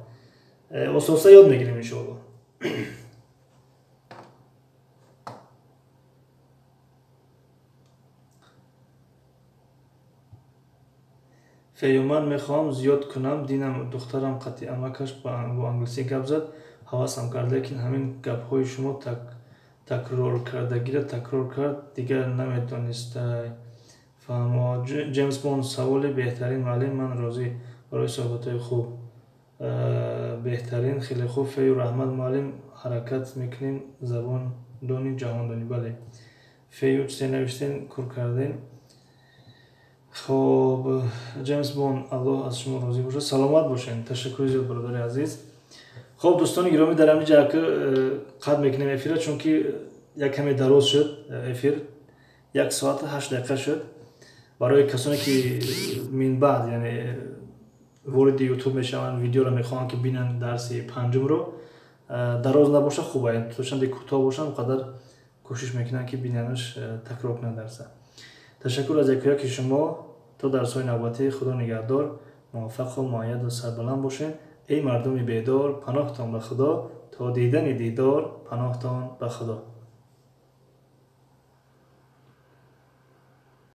Оста оста ёд мегирем, иншоалло. Фею: ман мехоҳам зиёд кунам динам. Духтарам қати амакаш бо англисӣ гап зад, ҳавасам кард, лекин ҳамин гапҳои шумо такроркардагиро такрор кард, дигар наметонистай. Фаҳмо. Ҷеймс Бонд: саволи беҳтарин, муаллим, ман розӣ барои суҳбатҳои хуб. Беҳтарин, хеле хуб. Фею: раҳмат, муаллим, ҳаракат мекунем. Забондони ҷаҳондонӣ, бале. Фею, чизе навиштен, кур кардем. Хоб, Ҷеймс Бонд, Аллоҳ аз шумо розӣ бошад, саломат бошед. Ташаккури зиёд, бародари азиз. Хоб, дӯстони гиромӣ, дар ҳамин ҷа қатъ мекунем эфира, чунки як каме дароз шуд эфир, 1 соату 8 дақиқа шуд. Барои касоне ки минбаъд, яъне вориди Ютуб мешаванд, видеоро мехоҳанд ки бинанд дарси панҷумро, дароз набошад хуб, то чанде кӯтоҳ бошанд, он қадар кӯшиш мекунанд ки бинанаш, такрор кунанд дарса. Ташаккур аз якуяки шумо. То дарсҳои навбатӣ Худо нигаҳдор, муваффақу муайяду сарбаланд бошед. Эй мардуми бедор, паноҳтон ба Худо, то дидани дидор, паноҳтон ба Худо.